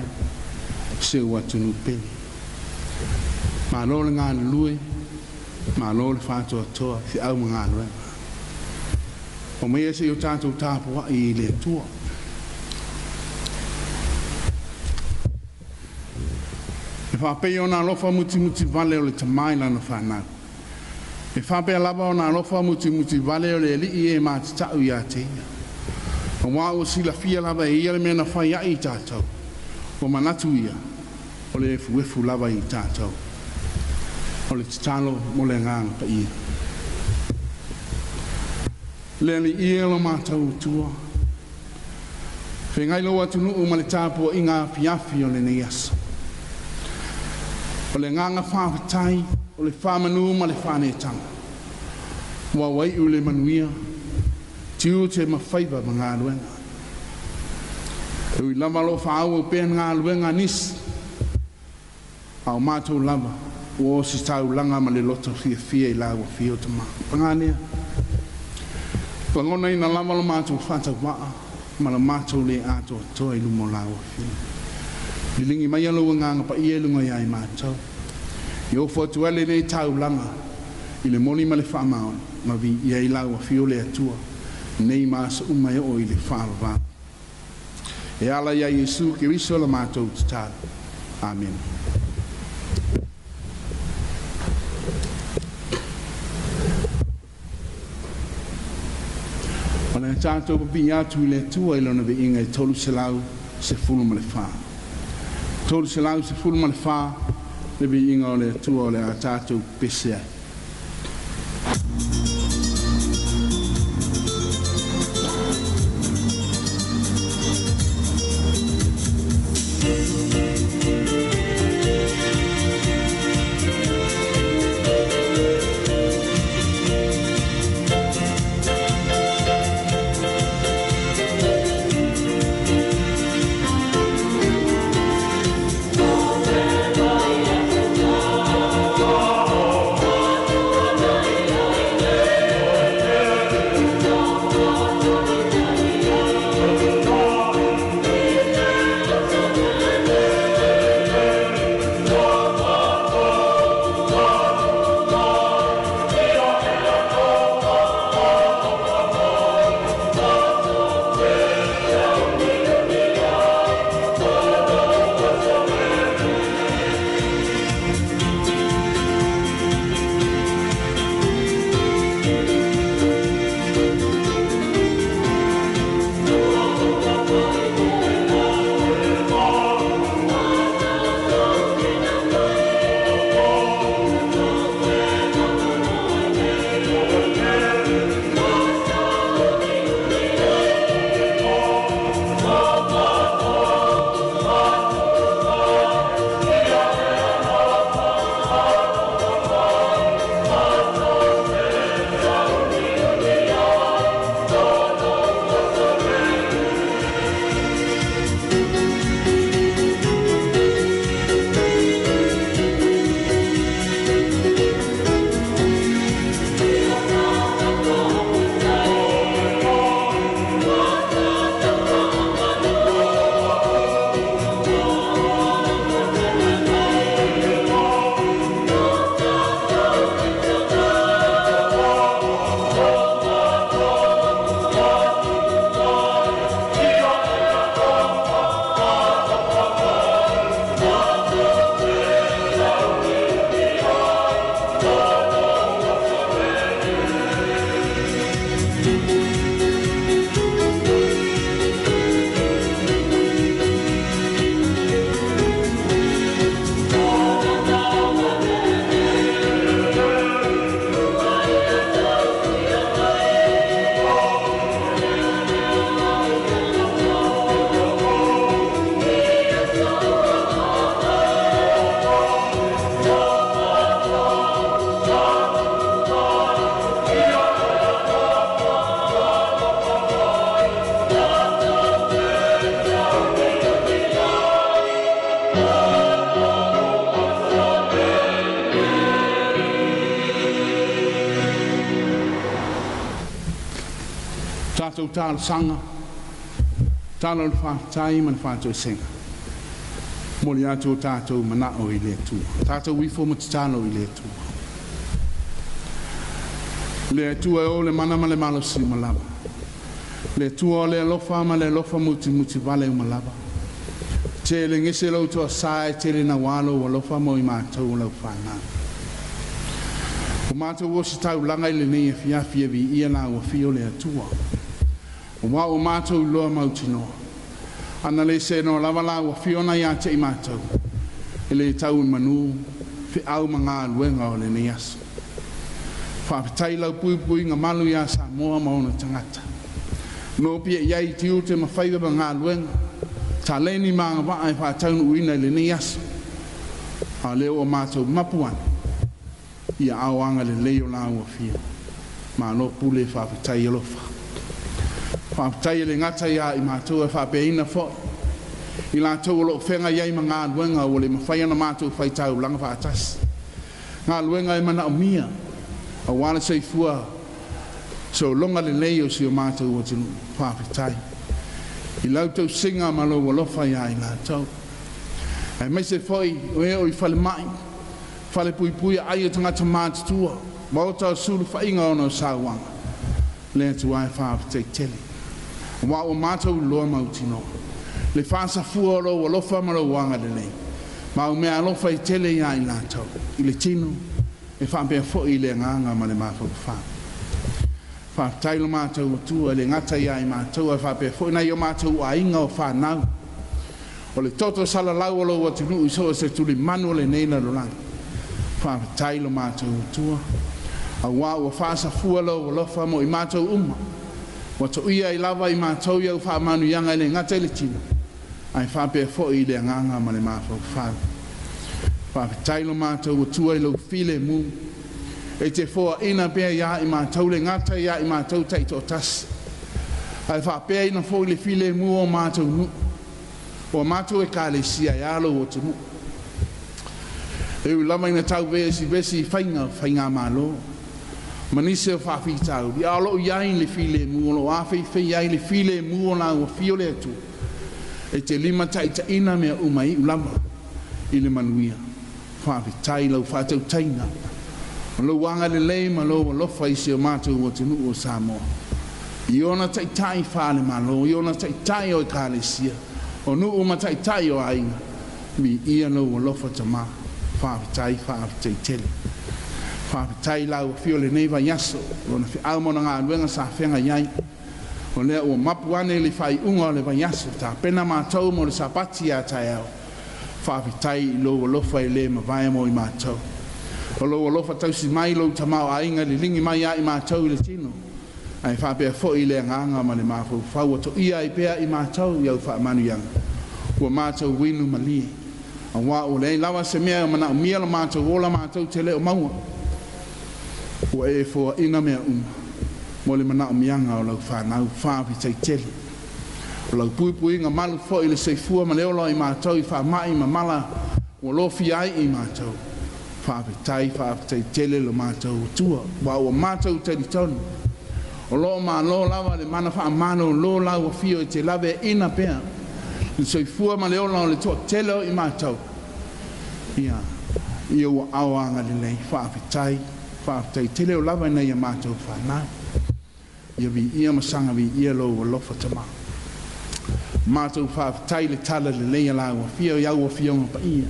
se o atunuu pele. Malo le galulue, malo le faatoatoa i feau ma galuega. O mai se o tātou tāpua i le Atua. E whapea o nā alofa muti muti vale o le tamai lana whanau. E whapea lava o nā alofa muti muti vale o le alii e mātatau ia te ia. O wā o silafia lava e ia le mea na whai ai i tātou. O manatu ia o le efu efu lava i tātou. O le tatalo mo le nganga pa ia. Le ani ia lo mātou tua. Whengai lo atunuu ma le tāpua i ngā fiafi o le nei aso. O le nganga whāwhatai, o le whamanu ma le whanetanga. Wa wai u le manuia, tiu te mawhaiva ma ngā luenga. Ui lava lo whaau o pēr ngā luenga nisi. Au mātou lava, o si tau langa ma le loto fia fia i la ua fia o te maa. Panganea, pangona ina lava lo mātou whātau waa, ma lo mātou le atoa toa i lumo la ua fia. Lilingi mai alo nganga pa ia lunga ia i mātou. I ofo atu ale nei taulanga i le moni ma le whaamaoni, ma vi ia i lau a fio le atua, nei maasa uma e o i le whaavava. E ala ia Yesu Keriso la mātou te tālu. Amen. O le tātou papi atu i le atua i lona viinga i 314. 314 le viinga o le atua o le a tātou pese ai. Tātou tālasanga, Tala o le faafetai ma le faatoesega. Momoli atu o tatou manao i le Atua. Tatou ifo ma tatalo i le Atua. Le Atua e o le mana ma le malosi uma lava. Le Atua o le alofa ma le alofa mutimuti vale uma lava. Tele gese lou toasā e tele nauā lou alofa mo i matou o lau fanau. Ua matou ositaulaga i lenei afiafi e viia lau afio le Atua. Aua ua matou iloa mautinoa, ana le seenoa lava lau Afioga ia te i matou, e le tau i manu feau ma galuega o lenei aso. Faafetai i lau puipuiga malu ia Samoa ma ona tagata. Nopiai i ai tiute ma faiva ma galuega, taleni ma agavaa e faataunuuina i lenei aso. A o lea ua matou mapu ane i aao agalelei o lau Afioga. Malo pule faafetai alofa. Faafetai e le gata ia i matou ae faapeaina foi i latou o lo o feagai ai ma galuega ua le mafai ona matou faitaulaga faatasi. Galuega e manaomia aua le soifua sologa lelei o si o matou atunuu. Faafetai i lau tausiga ma lou alofa ia i latou. Aemaise foi o e o i falemai, falepuipui aai o tagata matutua, maota o sulufaiga ona o sauaga. Le Atua e faafetai tele. Aua ua matou iloa mautinoa le faasafua o lou alofa ma lou agalelei, ma au meaalofa e tele ia i latou, i le tino e faapea foi i le agaga ma le mafaufau. Faafetai lo matou Atua e le gata ia i matou ae faapea foi nai o matou aiga o fanau, o le toto salalau o lou atunuu i so o se tulimanu o lenei lalolagi. Faafetai lo matou Atua, aua ua faasafua lou alofa mo i matou uma, ua toia ai lava i matou i au faamanuiaga e le gata i le tino, ae faapea foi i le agaga ma le mafaufau. Faafetai lo matou Atua i lou filemu, e te foaina pea ia i matou le gata ia i matou taitoatasi, ae faapeaina foi le filemu o matou nuu, o matou ekalesia e a lou atunuu. E ui lava ina tau vesivesi i faiga o faigamalo ma nisi o faafitauli, a o lo o i ai le filemu, o lo o afeifei ai le filemu o lau afio le Atua, e te limataitaiina mea uma e iu lava i le manuia. Faafetai i lau faatautaiga, o lou agalelei ma lou alofa i si o matou atunuu o Samoa, i ona taitai faale-Malo, i ona taitai o ekalesia, o nuu ma taitai o aiga. Viia lou alofa Tama. Faafetai, faafetai tele. Faafetai i lau afio i lenei vaiaso, lona feau ma ona galuega sa feagai ai. O lea ua mapu ane i le faaiuga o le vaiaso, tapena matou mo le Sapati a taeao. Faafetai i lou alofa e le mavae mo i matou. O lou alofa tausi mai lou tamaoaiga liligi mai ia i matou i le tino, ae faapea foi i le agaga ma le mafaufau ua toia ai pea i matou i au faamanuiaga. Ua matou inu malie, aua ua leai lava se mea e manaomia lo matou ola matou te le o maua. Ua e foaina mea uma mo le manaomiaga o lau fanau. Faafetai tele. O lau puipuiga malu foi i le soifua ma le ola o i matou i faamai ma mala ua lofia ai i matou. Faafetai, faafetai tele lo matou Atua, aua ua matou talitonu o lo o malo lava le mana faamalolo lau afio e te laveaiina pea le soifua ma le ola o le toatele o i matou ia i ou aao agalelei. Faafetai, faafetai tele o lava ina ia matou fanau. Ia viia ma saga viia lou alofa Tama. Matou faafetai i le tala lelei a lau afio i au afioga paia.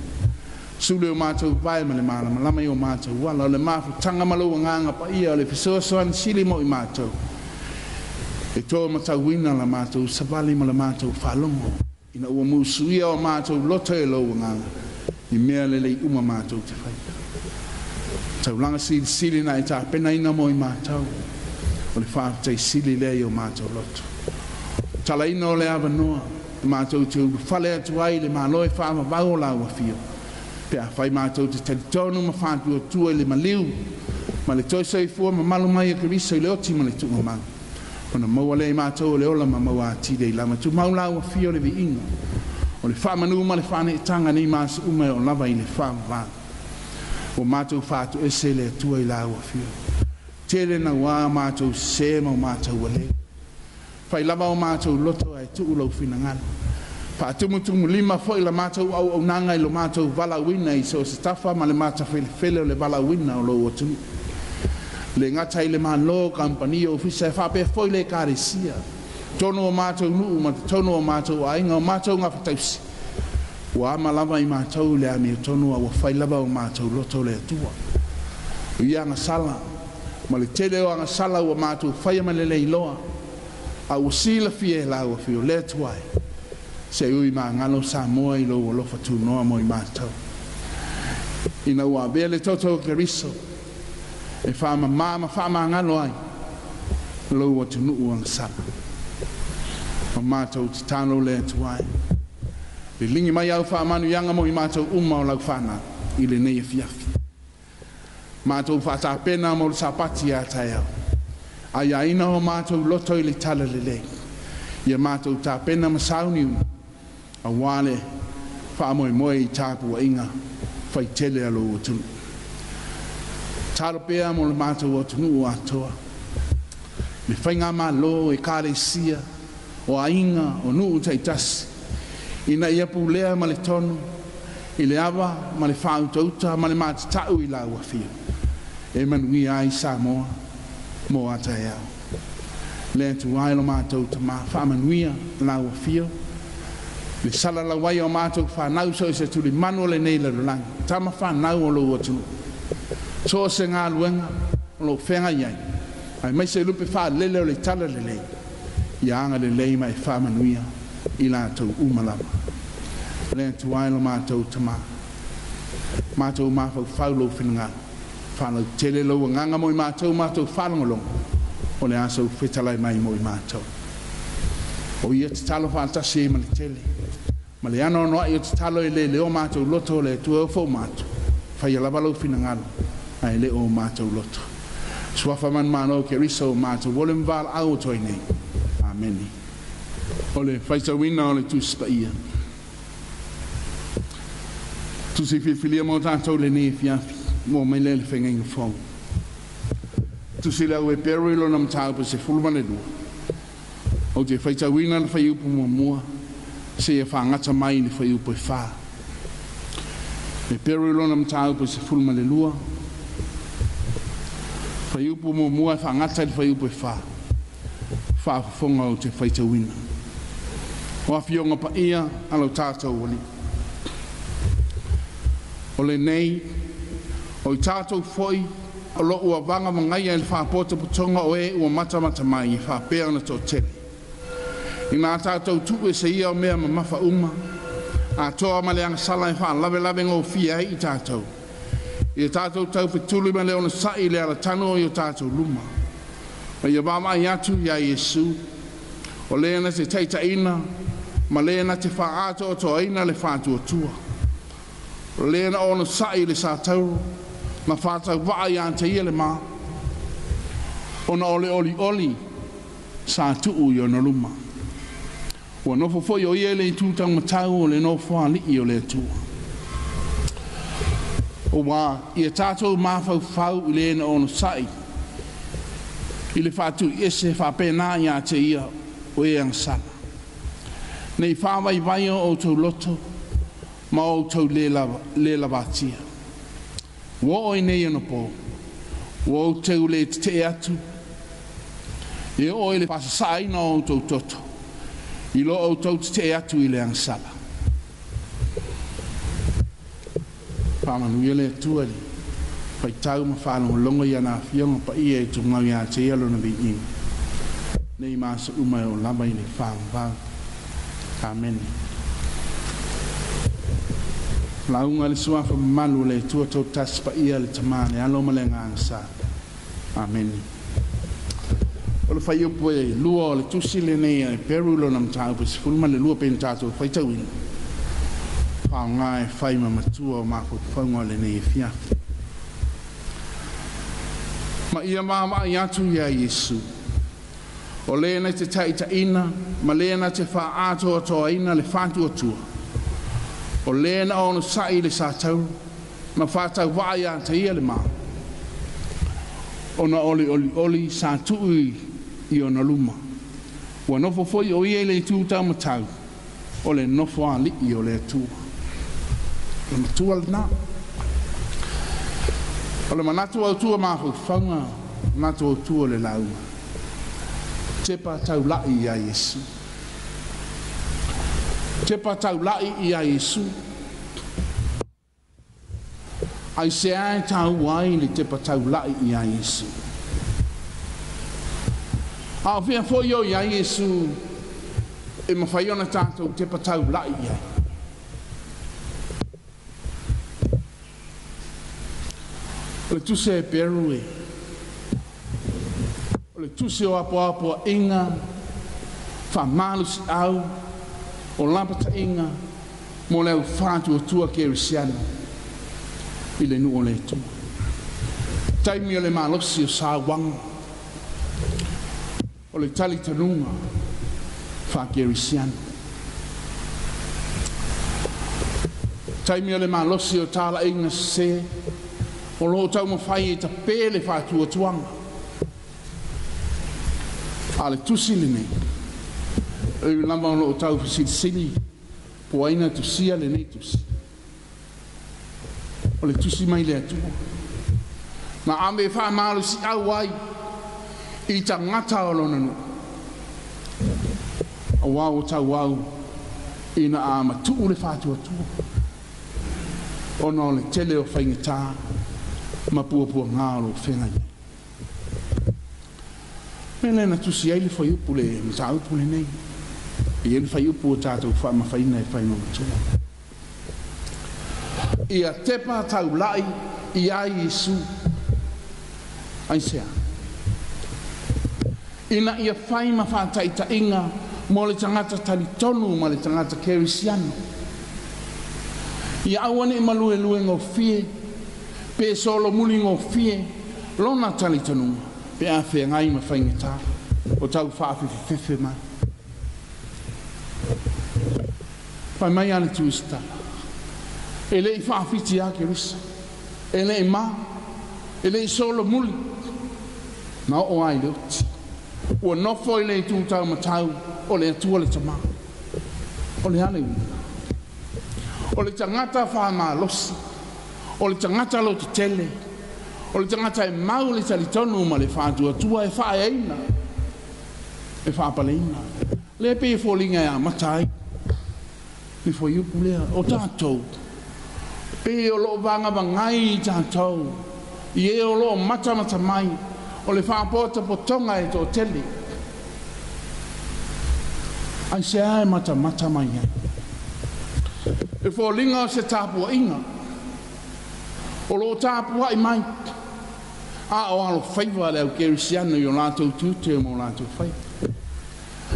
Sulu e o matou vae ma le malamalama i o matou ala, o le mafutaga ma lou agaga paia, o le fesoasoani sili mo i matou, e toa matauina la matou savali ma la matou faalogo, ina ua musuia o matou loto e lou agaga i mea lelei uma matou te faia. Taulaga silisili na e tapenaina mo i matou, o le faafetai sili lea i o matou loto. Talaina o le avanoa e matou te ulufale atu ai i le Malo e faavavau o lau afio, pe afai matou te talitonu ma faatuatua i le maliu ma le toe soifua mamalu mai e Keriso i le oti ma le tuugamau, ona maua lea i matou o le ola ma maua atili ai lava. Tumau lau afio le viiga o le faamanu ma le faaneetaga nei ma aso uma e oo lava i le faavavau. Ua matou faatoese le Atua i lau afio. Tele nauā matou sesē ma o matou aleu. Fai lava o mātou loto ae tuu lau finagalo. Faatumutumulima foi la matou auaunaga i lo matou valaauina i so o se tafa ma le matafelefele o le valaauina o lou atunuu. Le gata i le Malo, kamupani, ofisa e faapea foi le Ekalesia, totonu o matou nuu ma totonu o matou aiga, o matou gafatausi, ua ama lava i matou i le amiotonu a ua fai lava o matou loto le Atua. O ia agasala ma le tele o agasala ua matou faia ma le le iloa, a ua silafia e lau Afio le Atua e, se i ui magalo Samoa i lou alofa tunoa mo i matou. Ina ua avea le toto o Keriso e faamamā ma faamagalo ai lou atunuu agasala. Ma matou tatalo le Atua e, liligi mai au faamanuiaga mo i matou uma o lau fanau i lenei afiafi. Matou faatapena mo le Sapati a taeao. Aiaina o matou loto i le talalelei. Ia matou tapena ma sauniuni auā le faamoemoe i tapuaiga faitele a lou atunuu. Tatalo pea mo le matou atunuu atoa, le faigamalo, ekalesia, o aiga, o nuu taitasi, ina ia pulea ma le tonu i le ava ma le faautauta ma le matatau i lau Afio e manuia ai Samoa mo a taeao. Le Atua e lo matou Tamā, faamanuia lau Afio le salalau ai o matou fanau so o se tulimanu o lenei lalolagi, tama fanau o lou atunuu, so o se galuega o lo o feagai ai, aemaise lupe faalele o le talalelei, ia agalelei ma e faamanuia i latou uma lava. Le Atua e lo matou Tamā, matou mafaufau lou finagalo, faalautele lou agaga mo i matou, matou faalogologo, o le a sou fetalai mai mo i matou. O ia tatalo faatasi ai ma le tele, ma le anoanoai o tatalo e le leo matou loto o le Atua e ofo matou, faia lava lou finagalo, ae le o matou loto. Suafa manumalo o Keriso o matou ole ma valaau o toi nei. Amene. O le faitauina o le Tusi Paia. Tusi filifilia mo tatou lenei afiafi, mo mai lea le fegaiga fou. Tusi le au Eperu i lona mataupu 12. Ou te faitauina le fuaiupu muamua seia faagata mai i le fuaiupu e 4. Eperu i lona mataupu 12. Fuaiupu muamua e faagata i le fuaiupu e 4. Faafofoga ou te faitauina. O afioga paia a lo tatou Alii. O lenei, o i tatou foi o lo o ua vagamagaia i le faapotopotoga o e ua matamata mai e faapea ona toatele. Ina tatou tuu ese ia o mea mamafa uma, atoa ma le agasala e faalavelave gofie ai i tatou. Ia tatou taufetuli ma le onosai i le alatano o i o tatou luma. Ma ia vaavaai atu iā Iesu, o le na te taitaiina ma le na te faaatoatoaina le faatuatua. O le na onosai i le satauro ma faatauvaa ia te ia le ma, ona o le olioli sa tuu i ona luma. Ua nofo foi o ia i le itu taumatau o le nofoalii o le Atua. Ua ia tatou mafaufau i le na onosai i le faatuiese faapena ia te ia o e agasala. Nei faavaivai o outou loto ma outou le lavatia. Ua oo i nei anapo, ua outou le tetee atu, e oo i le faasasaaina o outou toto, i lo outou tetee atu i le agasala. Faamanuia le Atua i le faitau ma faalogologo i ana afioga paia e tumau ia te ia lona viiga, nei ma aso uma e oo lava i le faavavau. Amene. Lauga le suafa mamalu o le Atua Toatasi Paia, le Tamā, le Alo ma le Agaga Sa. Amene. O le fuaiupu e 2 o le tusi lenei a Eperu lona mataupu e 12 pei ona tatou faitauina, faaaoga e fai ma matua o mafaufauga o lenei afiafi. Ma ia vaavaai atu iā Iesu, o le na te taitaiina ma le na te faaatoatoaina le faatuatua, o le na onosai i le satauro ma faatauvaa ia te ia le ma, ona o le olioli sa tuu i ona luma. Ua nofo foi o ia i le itu taumatau o le nofoalii o le Atua. O le matua lena. O le manatu autu o mafaufauga, manatu autu o le lauga. Tepa taulai ia Iesu. Tepa taulai ia Iesu. Ai se ai tau ai le tepa taulai ia Iesu. A o fea foi o ia Iesu e mawhai ona tātou tepa taulai ia. O le tuse e peru e. O le tuse o apo apo inga, wha si au, o lapata inga, mo leo whātu o tua ke risiano, i le nuu o le tua. Taimi o le malosi o sā wanga, o le tali tanunga, wha ke risiano. Taimi o le malosi o tāla inga se, o loo tau mawhai e ta pele whātua tuanga. A le tusi le nei. E lamba o loo tau whasilisili, po aina tusia le nei tusi. O le tusi mai le atua. Na ame wha malu si au ai, i ta ngata o lona nu. A wau o tau au, ina a matuu le whātua tua. Ona o le tele o whaingatā, ma pua pua ngā o lo whenga ia. Me le na tusi ai le whai upu le mata upu le nei. I e le whai upu o tātou wha mawhaina e whai matua. Ia tepa taulai i ai Iesu. Ai sea. Ina ia whai ma whātaita inga mo le tangata talitonu ma le tangata kerisiano. Ia awane malue lue ngō pe solo muli ngō fie, lona talitanunga, pe a whea ngai ma whainga o tau whaawhiwhiwhi mai. Whai mai ane tuistala. E le i whaawhiti a ke risa, e le i mā, e le i solo muli, na o ai le uti. Ua nofo i le i tūtau matau, o le atua le tamā, o le ane uina. O le tangata whaamalosi, o le tangata lo te tele, o le tangata e mau le talitonu ma le whātua tua e whaeina, e whaapaleina. Le pe fōlinga e a matai, le fo iupu lea, o tātou, pe o loo vanga vangai i tātou, i e o loo mata mata mai, o le whaapota potonga e tō tele. Ai se ae mata mata mai ai. E fōlinga o se tāpua inga, o loo tāpua i mai, a o alo whaiwa le au kerisiano i o lātou tūte mo lātou whaiwa.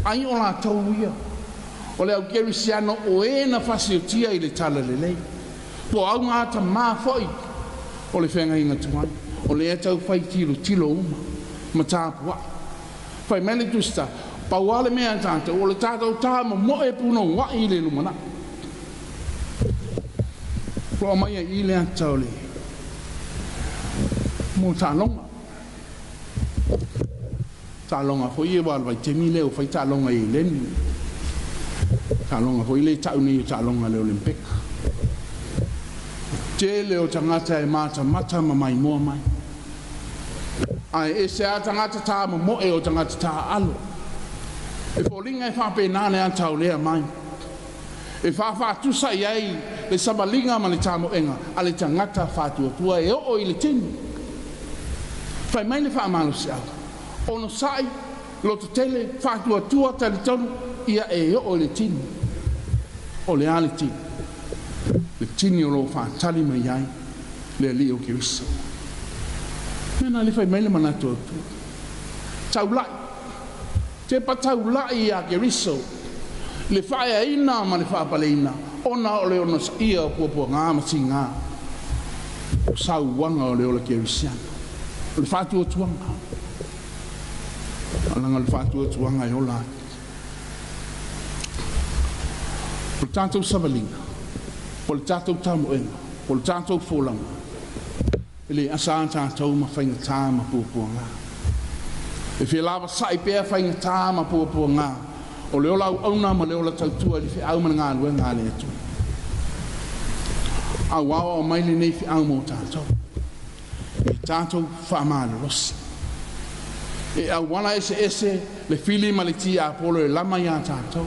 Ai o lātou ia, o le au kerisiano o e na whasiotia i le tala lelei. Po au ngā ta mā whai o le whenga inga tuai, o le e tau whai tilo tilo uma, ma tāpua. Whai mele tusta, pauale mea tātou, o le tātou tā ma moe puno wai i le lumana. Roa mai a i le ata o le mō tālonga. Tālonga foi e wā vai temi leo whai tālonga i leni. Tālonga foi le tau nei o tālonga le Olympika. Te leo tangata e māta mata ma mai moa mai. Ai e se a tangata tā ma moe o tangata tā alo. E fōlinga e whāpe nāne a tau lea mai. E whāwhātusa i ai le samalinga ma le tāmoenga a le tangata whātua e oo i le tini. Whai mai le whaamalo se au. Ono sai, loto tele, whātua tua talitonu, ia e oo i le tini. O le a le tini. Le tini o lo whātali mai ai, le ali o Keriso. Mena le whai mai le manatu autu. Taulai. Te pa taulai a Keriso. Le whaea ina ma le whaapaleina, ona o le ono sa ia o puapua ngā mati ngā. O sauanga o le ola kerisiano. O le whātua tuanga. Alanga le whātua tuanga e ola ake. O le tātou savalinga, o le tātou tamoenga, o le tātou fōlanga, e le asa tātou ma whainga tā ma puapua ngā. E felavasaʻi pea faigatā ma puapuagā o le ola auauna ma le ola tautua i le feau ma le galuega a le Atua. Auao mai lenei feau mo tatou. E tatou faamalolosi. E auala eseese le fili ma le tiapolo e lama iā tatou.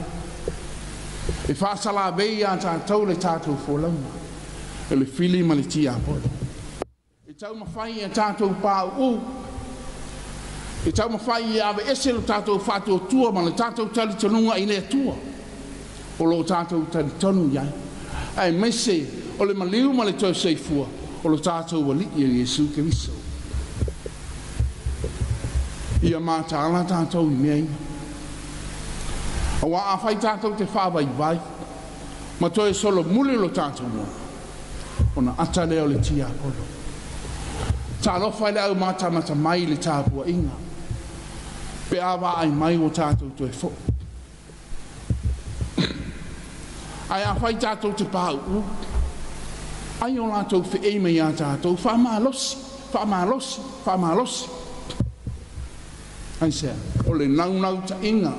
E faasalavei iā tatou le tatou folauga. E le fili ma le tiapolo. E taumafai ia tatou pauu. E taumafai ia aveese lo tatou faatuatua ma le tatou talitonuga i le Atua. O lo tatou talitonu i ai. Aemaise o le maliu ma le toe soifua o lo tatou Alii e Iesu Keriso. Ia mataala tatou i mea ia. Auā afai tatou te faavaivai ma toe solomuli lo tatou ola, ona ata lea o le tiapolo. Talofa i le au matamata mai i le tapuaiga, pe a vaai mai ua tatou toe foʻi. Ae afai tatou te pauu, ai o latou feei mai iā tatou, faamalosi, faamalosi, faamalosi. Aisea? O le naunautaiga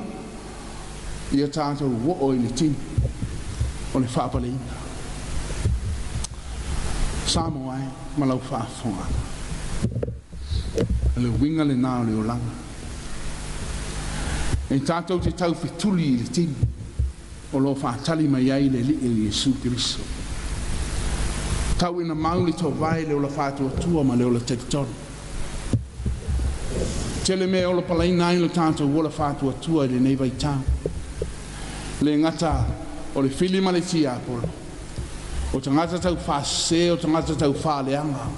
ia tatou oo i le tini o le faapaleina. Samoa e ma lau faafofogaaga. O le uiga lenā o le olaga. E tatou te taufetuli i le tini o lo o faatali mai ai le Alii o Iesu Keriso. Tau ina mau le tauvae le ola faatuatua ma le ola talitonu. Tele mea e ola palaina ai lo tatou ola faatuatua i lenei vaitau. Le gata o le fili ma le tiapolo, o tagata taufaasese, o tagata taufaaleaga.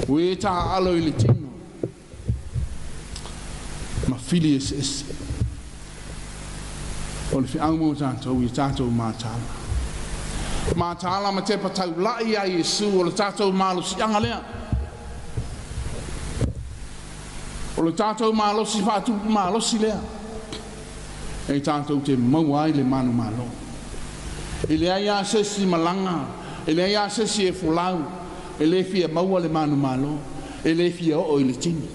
Ua e taaalo i le tino ma fili eseese. O le feau mo tatou ia tatou mataala. Mataala ma tepa taulai ia Iesu o le tatou malosiaga lea. O le tatou malosi faatupu malosi lea. E tatou te maua ai le manumalo. E leai lava se isi malaga, e leai lava se isi e folau, e le fia maua le manumalo, e le fia oo i le tini.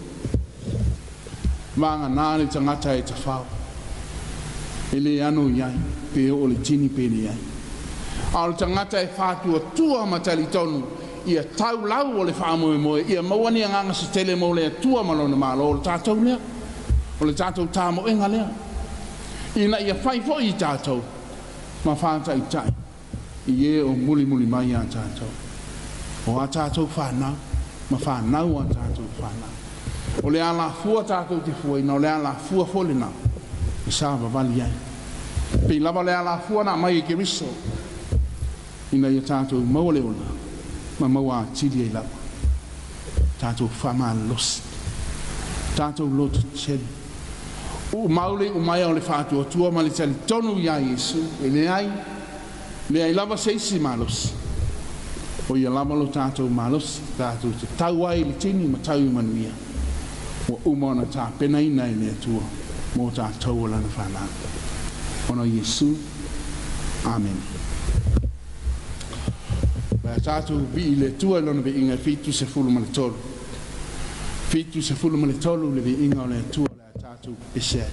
Vagana le tagata e tafao, e le ano i ai, pe oo le tini pe leai. A o le tagata e faatuatua ma talitonu, ia tau lau o le faamoemoe, ia maua ni agaga se tele mo le Atua ma Lona Malo, o le tatou lea, o le tatou tamoega lea, ina ia fai foi i tatou ma faataitai i e o mulimuli mai iā tatou, o a tatou fanau ma fanau a tatou fanau. O le alafua tatou te fuaina, o le alafua foi lena e savavali ai. Pei lava le alafua na aumai e Keriso ina ia tatou maua le ola ma maua atili ai lava. Tatou faamalolosi, tatou loto tetele. Uu mau le iumaea o le faatuatua ma le talitonu iā Iesu, e leai, leai lava se isi malosi. O ia lava lo tatou malosi, tatou te tau ai i le tini ma tau i manuia, ua uma ona tapenaina e le Atua mo tatou o Lana fanau. Ona o Iesu. Amene. O le a tatou vii i le Atua i Lona viiga e 73. 73 le viiga o le Atua o le a tatou pepese ai.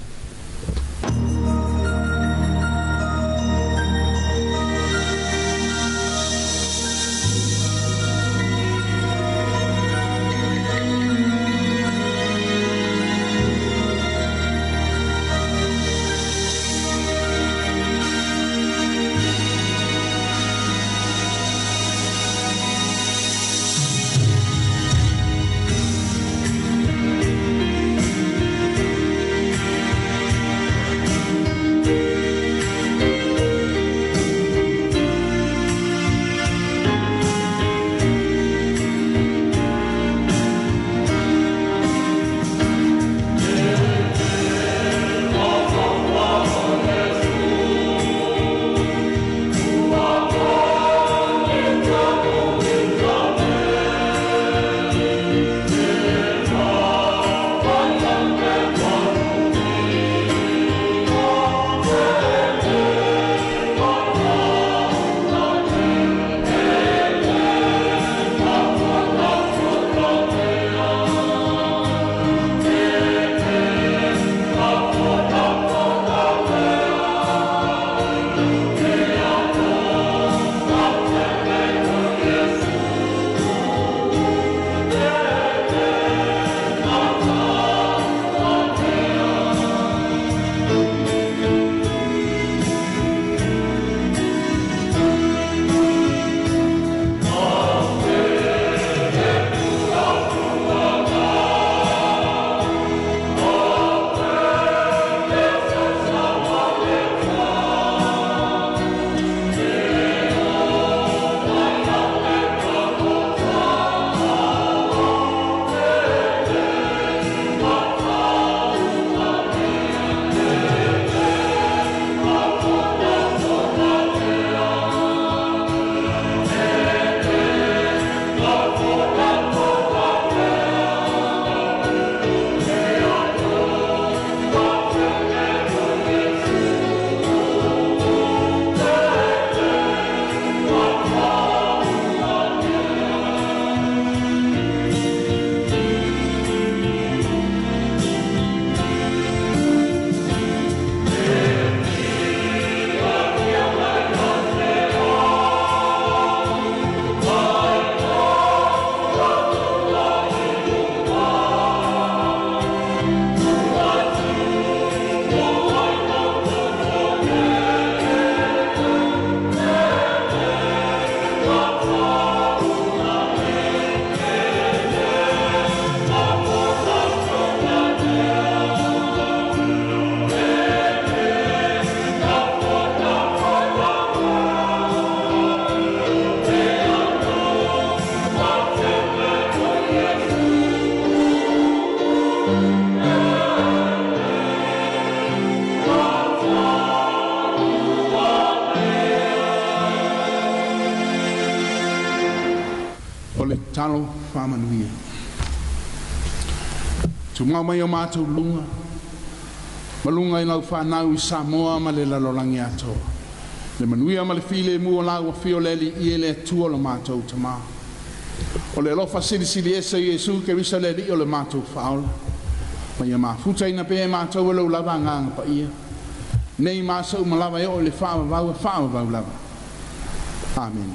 O le talo faamanuia. Tumau mai o mātou luga, ma luga i lau whanau i Samoa ma le lalolagi atoa. Le manuia ma le file mua lau afio le ali i ele atua lo mātou tamā. O le alofa silisili ese Iesu Keriso le alii o le mātou whaola. Ma ia mafuta ina pea e mātou e lau lava nganga pa ia. Nei māsa umalawa e o le whaawawau e whaawawau lava. Amen.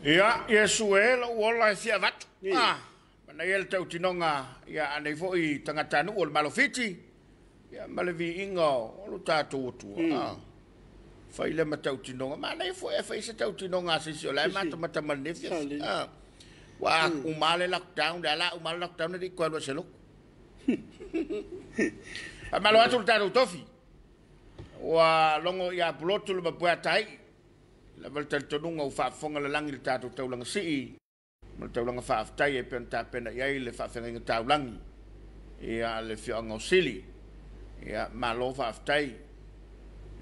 Ia, Iesu e lou ola e fia avatu. Ah, manaia le tautinoga ia anei foi tagatanuu o le Malo Fiti, ia ma le viiga o lo tatou Atua. Ah, fai le ma tautinoga. Manaia foi e fai se tautinoga a se isi o la e matamata ma lenei afiafi. Ah, ua uma le lockdown, le ala uma le lockdown e le i koe alu e se loku. Faamalo atu le tatou tofi. Ua logo ia Pulotu le mapuea taii. Lava le talitonuga ua faafofoga lalagi le tatou taulaga sii ma le taulaga faafetai e pei ona tapena i ai le faafeagaiga taulagi ia le afioaga o Sili. Ia malo faafetai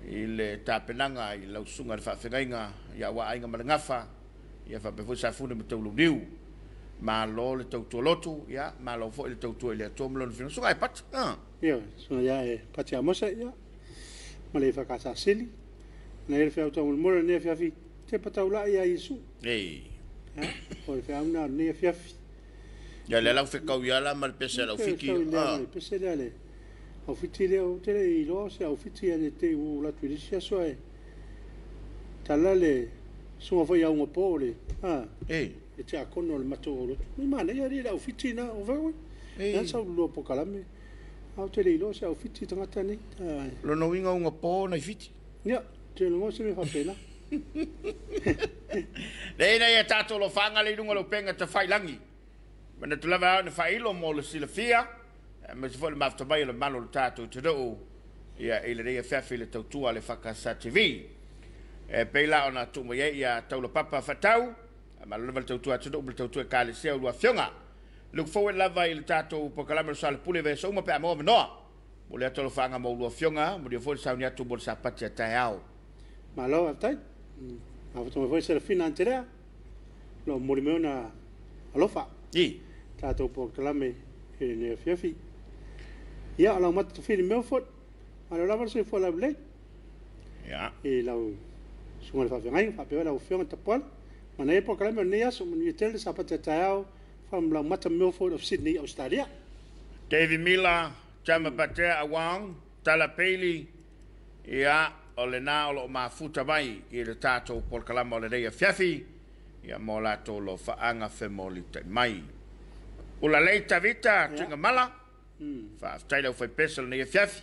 i le tapenaga i lau susuga i le faafeagaiga ia aua Aiga ma le Gafa ia faapea foi Safune ma Taulauniu. Malo le tautua lotu, ia malo foi le tautua i le Atua ma lona finagalo. Susuga e Pati. Ia, susuga ia e Pati Amosa ia ma le Efakasa Sili. Na ia le feau taumolemole lenei afiafi, te pataulai ia Iesu. Ei. Ia, o le feau na lenei afiafi. Ia le lau fekau ia la ma le pese a lau fiti. Fekau ia ma le pese lea le au fiti lea ou te le i iloa se au fiti a le te u latu i le isi aso e tala le susuga foi ia Ugapo le a Ei. le tiakono o le matou aulotu. Ni manaia alii le au fiti na o fai oi. Ei. Na sau lua pokalame. A ou te le iloa se au fiti tagata nei. Lona uiga Ugapo nai fiti. Ia, te logo se mea faapena. Leai nai a tatou alofaga le i luga o le upega tafailagi. Manatu lava au na faailo mo le silafia, aemaise foi le mafuta mai o le malu o le tatou atunuu ia i lenei afiafi i le tautua a le Fakasa TV. E pei la ona tuu mai ai ia taulapapa faatau, malo lava le tautua atunuu ma le tautua ekalesia o lua afioga. Look forward lava i le tatou polokalame o le Soalepule i vaiaso uma pe a maua avanoa. Momoli atu alofaaga mo lua afioga, manuia foi le sauni atu mo le Sapati a taeao. Malo faafetai. Mafuta mai foi Serafina Antelea, o lo o momoli mai ona alofa. I. Tatou polokalame i lenei afiafi. Ia, o lau mata tafili Milford, malo lava le soifua laulelei. Ia. I lau susuga i le faafeagaiga, faapea lau afioga Tapuala. Manaia polokalame o lenei aso, manuia tele le Sapati a taeao from Laumata Milford of Sydney, Australia. Davy Miller, Tama Patea Awang, Tala Bailey, Ia, o lena o loo mafuta mai i le tatou polokalama o lenei afiafi, ia mo latou alofaaga femolitai mai. Ulalei Tavita Tuigamala, faafetai le aufaipese o lenei afiafi,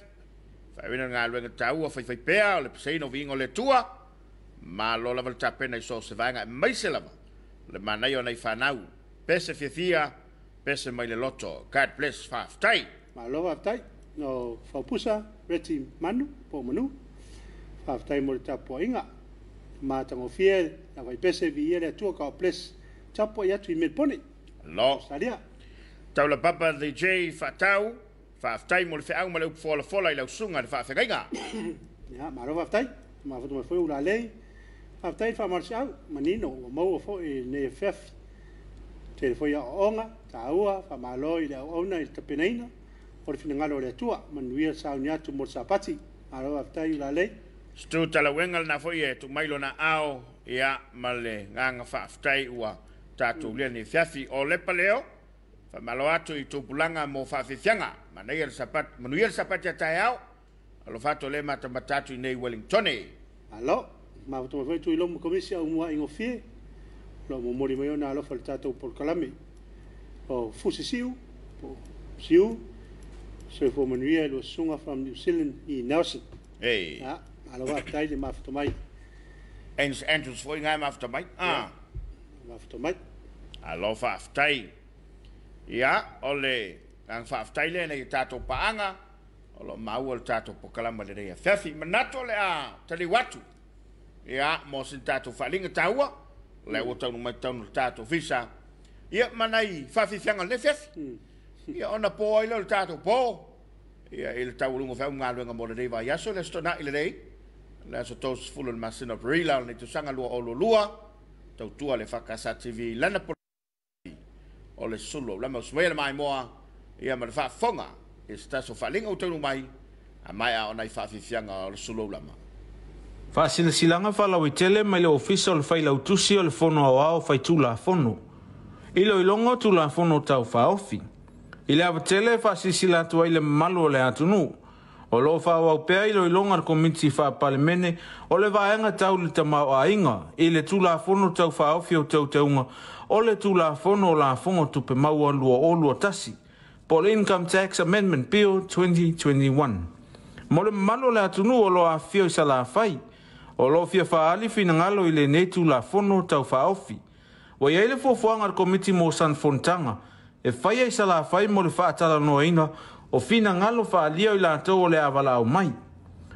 faauiina le galuega taua faifaipea o le peseina o viiga o le Atua, malo lava le tapena i so o se vaega aemaise lava le manaia o nai fanau, pese fiafia, pese mai le loto. God bless, faafetai. Malo faafetai. No Faupusa Reti Manu po o Manu. Faafetai mo le tapuaiga. Matagofie le aufaipese viia le Atua God bless. Tapuai atu i Melbourne. Malo. Australia. Taulapapa DJ Faatau, faafetai mo le feau ma le upu folafola i lau susuga i le faafeagaiga. Ia, malo faafetai. Mafuta mai foi Ulalei. Faafetai le faamalosiau, manino ua maua foi i lenei afiafi. Tele foi aoaoga taua, faamalo i le auauna i le tapenaina o le finagalo o le Atua. Manuia le sauni atu mo le Sapati. Malo faafetai Ulalei. Stu Talauega lena foi e tuu mai lona aao, ia, ma le agaga faafetai ua tatou lia lenei afiafi. O Lepa Leo, faamalo atu i tupulaga mo faafiafiaga. Manaia le Sapati, manuia le Sapati a taeao. Alofa atu o lea e matamata atu i nei Wellingtone. Malo. Mafuta mai foi Tuilomu Komisi au mua ingofie. O lo o momoli mai ona alofa i le tatou polokalame o Fusi Siu, po o Siu, Soifua Manuia i lua susuga from New Zealand i Nelson. Hey. Ia, malo faafetai le mafuta mai. Angus Andrews foi nga e mafuta mai. Ah. Mafuta mai. Alo faafetai. Ia, o le agaga faafetai lea ina ia tatou paaga o lo o maua le tatou polokalama i lenei afiafi. Manatu o le a taliu atu ia mo sina tatou faaaliga taua, lea ua taunuu mai totonu o le tatou ofisa, ia ma nai faafiafiaga o lenei afiafi. Ia ona po ai lea o le tatou po, ia i le taualuga o feau ma galuega mo lenei vaiaso, le Aso Toonai lenei, le aso 30 o le masina o Aperila o lenei tausaga 2022, tautua le EFKS TV i lana o le sulu aulama usumaia le maimoa ia ma le faafofoga i se tasi o faaaliga ua taunuu mai a maea ona i faafiafiaga o le sulu aulama. Faasilasilaga faalauaitele mai le Ofisa o le Failautusi o le Fono Aoao Faitulafono. Iloiloga o Tulafono Tau Faaofi. I le ava tele e faasilasila atu ai le mamalu o le atunuu, O lo o faaauau pea iloiloga a le Komiti Faa-Palemene o le Vaega Tau i le Tamaoaiga i le Tulafono Tau Faaofi o Teuteuga o le Tulafono o Lafoga o Tupe Maua 2021, po o le Income Tax Amendment Bill 2021. Mo le mamalu o le atunuu o lo o afifio i Salafai, o lo o fia faaali finagalo i lenei Tulafono Tau Faaofi, Ua i ai le fuafuaga a le Komiti mo sana fonotaga e faia i Salafai mo le faatalanoaina o finagalo faaalia o i latou o le a valaau mai.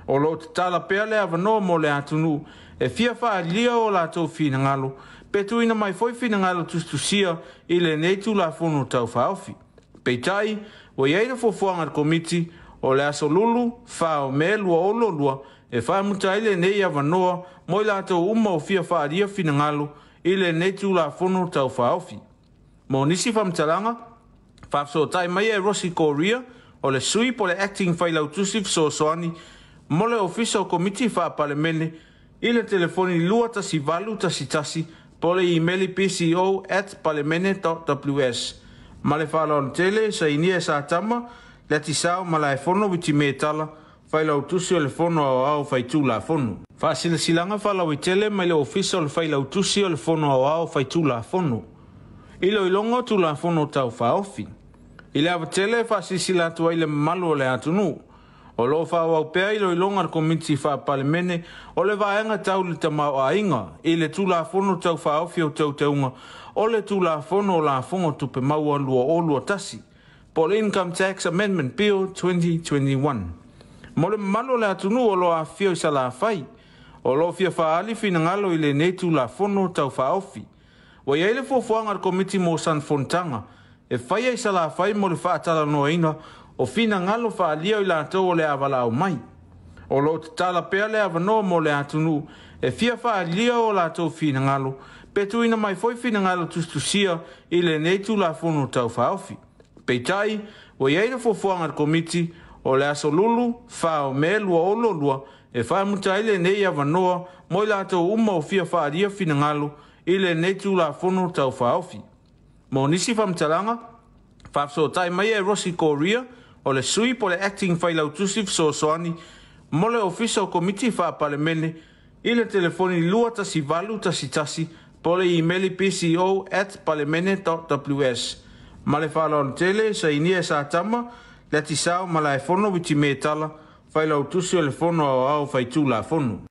O lo o tatala pea le avanoa mo le atunuu e fia faaalia o latou finagalo pe tuuina mai foi finagalo tusitusia i lenei Tulafono Tau Faaofi. Peitai, ua i ai le fuafuaga a le Komiti o le aso Lulu 4 o Me 2022 e faamuta ai lenei avanoa mo i latou uma o fia faaalia finagalo i lenei Tulafono Tau Faaofi. Mo nisi faamatalaga, faafesootai mai e Rossi Korea o le sui po le Acting Failautusi Fesoasoani mo le Ofisa o Komiti Faa-Palemene i le telefoni 21811 po o le imeli pco@palemene.ws. Ma le faaaloalo tele, sainia e Satama Leatisao Malaefono Witimetala, Failautusi o le Fono Aoao Faitulafono. Faasilasilaga faalauaitele mai le Ofisa o le Failautusi o le Fono Aoao Faitulafono. Iloiloga o Tulafono Tau Faaofi. I le ava tele e faasilasila atu ai le mamalu o le atunuu, o lo o faaauau pea iloiloga a le Komiti Faa-Palemene o le Vaega Tau i le Tamaoaiga i le Tulafono Tau Faaofi o Teuteuga o le Tulafono o Lafoga o Tupe Maua 2021, po o le Income Tax Amendment Bill 2021. Mo le mamalu o le atunuu o lo o afifio i Salafai, o lo o fia faaali finagalo i lenei Tulafono Tau Faaofi. Ua i ai le fuafuaga a le Komiti mo sana fonotaga e faia i Salafai mo le faatalanoaina o finagalo faaalia o i latou o le a valaau mai. O lo o tatala pea le avanoa mo le atunuu e fia faaalia o latou finagalo pe tuuina mai foi finagalo tusitusia i lenei Tulafono Tau Faaofi. Peitai, ua i ai le fuafuaga a le Komiti o le aso Lulu 4 o Me 2022 e faamuta ai lenei avanoa mo i latou uma o fia faaalia finagalo i lenei Tulafono Tau Faaofi. Mo nisi faamatalaga, faafesootai mai e Rossi Korea o le sui po le Acting Failautusi Fesoasoani mo le Ofisa o Komiti Faa-Palemene i le telefoni 21811 po o le imeli pco@palemene.ws. Ma le faaaloalo tele, sainia e Satama, Leatisao Malaefono Witimetala, Failautusi o le Fono Aoao Faitulafono.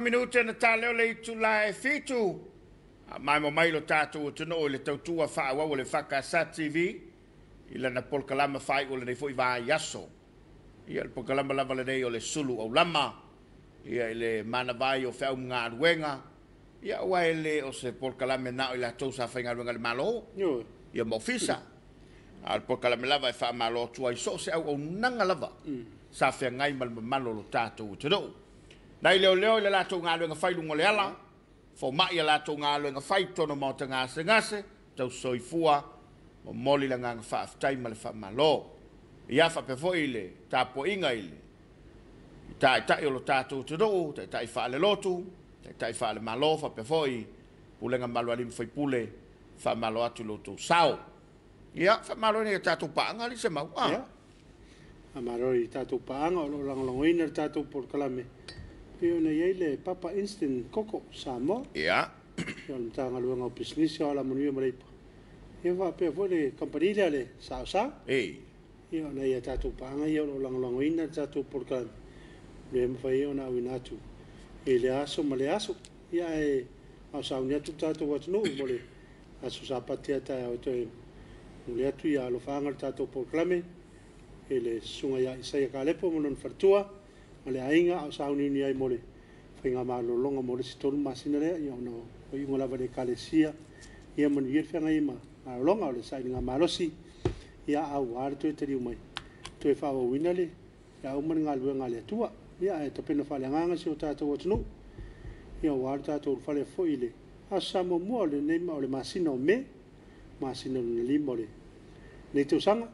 Minute na tā leo le itu la e fitu. Mai mo mai lo tātou o tino o le tautua whaawau o le Whakasa TV. I lana pol kalama whai o le nei fo i vā iaso. Ia le polokalame lava lenei o le sulu aulama, ia i le manava ai o feau ma galuega, ia aua e le o se polokalame na o i latou sa faigaluega i le Malo, ia ma ofisa. A o le polokalame lava e faamalo atu ai so o se auaunaga lava sa feagai ma le mamalu o lo tatou atunuu. Nai leoleo i le latou galuega fai i luga o le ala, fomai a latou galuega fai i totonu o maota gasegase, tausisoifua, momoli le agaga faafetai ma le faamalo. Ia faapea foi i le tapuaiga i le taitai o lo tatou atunuu, taitai faalelotu, taitai faalemalo, faapea foi pulega mamalu a alii ma faipule, faamalo atu i lo outou sao. Ia, faamalo i tatou paaga, alii Semau. Ia, faamalo i tatou paaga o lo o lagolagoina le tatou polokalame. Pei ona i ai le Papa Instant Koko Samoa. Ia. Ia, o le Matagaluega o Pisinisi o Alamanuia ma Leipa. Ia, faapea foi le kamupani lea le Saosa. Ia, o nai a tatou paaga ia o lo o lagolagoina le tatou polokalame, le mafai ai ona auina atu i le aso ma le aso. Ia, ae a o sauni atu le tatou atunuu mo le aso Sapati a taeao e toe momoli atu ia alofaaga o le tatou polokalame i le susuga ia Isaia Kalepo ma lona faletua ma le aiga a o sauniuni ai mo le faigamalologa mo le isi 3 masina lea, ia ona o iuga lava i le Ekalesia, ia manuia le feagai ma malologa o le sailiga malosi, ia aua le toe taliu mai, toe faaauauina le au ma le galuega a le Atua. Ia ae tapena faaleagaga si o tatou atunuu, ia aua le tatou ulufale foi i le Aso Sa muamua o lenei o le masina o Me, masina lona 5 o lenei tausaga,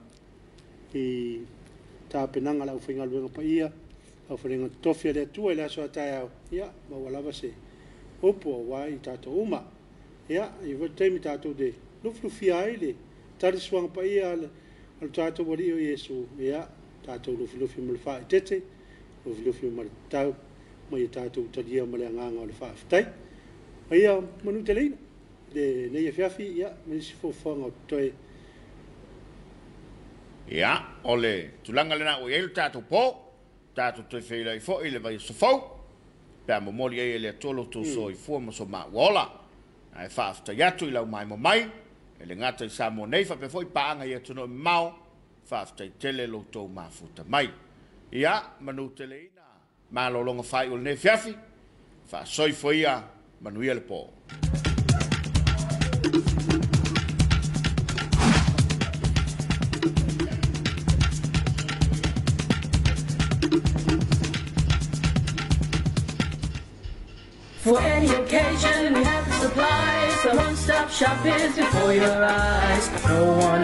i tapenaga a le aufaigaluega paia, aufaigaluega totofi a le Atua i le aso a taeao, ia maua lava se upu aua i tatou uma. Ia, e i ai foi le taimi tatou te lufilufia ai le talisuaga paia a le tatou Alii o Iesu, ia tatou lufilufi ma le faaeteete, lufilufi ma le tatau, ma ia tatou talia ma le agaga o le faafetai. Ia manuteleina lenei afiafi, ia ma nisi foafoaga o totoe. Ia, o le tulaga lena ua i ai le tatou po, tatou toe feiloai foi i le vaiaso fou, pe a momoli ai e le Atua lo outou soifua ma so maua ola. Ae faafetai atu i lau maimoa mai, e le gata i Samoa nei, faapea foi paaga i atunuu e mamao, faafetai tele lo outou mafuta mai. Ia, manuteleina malologa faaiu o lenei afiafi, faasoifua ia, manuia le po. For any occasion, we have the supplies. The one-stop shop is before your eyes. No one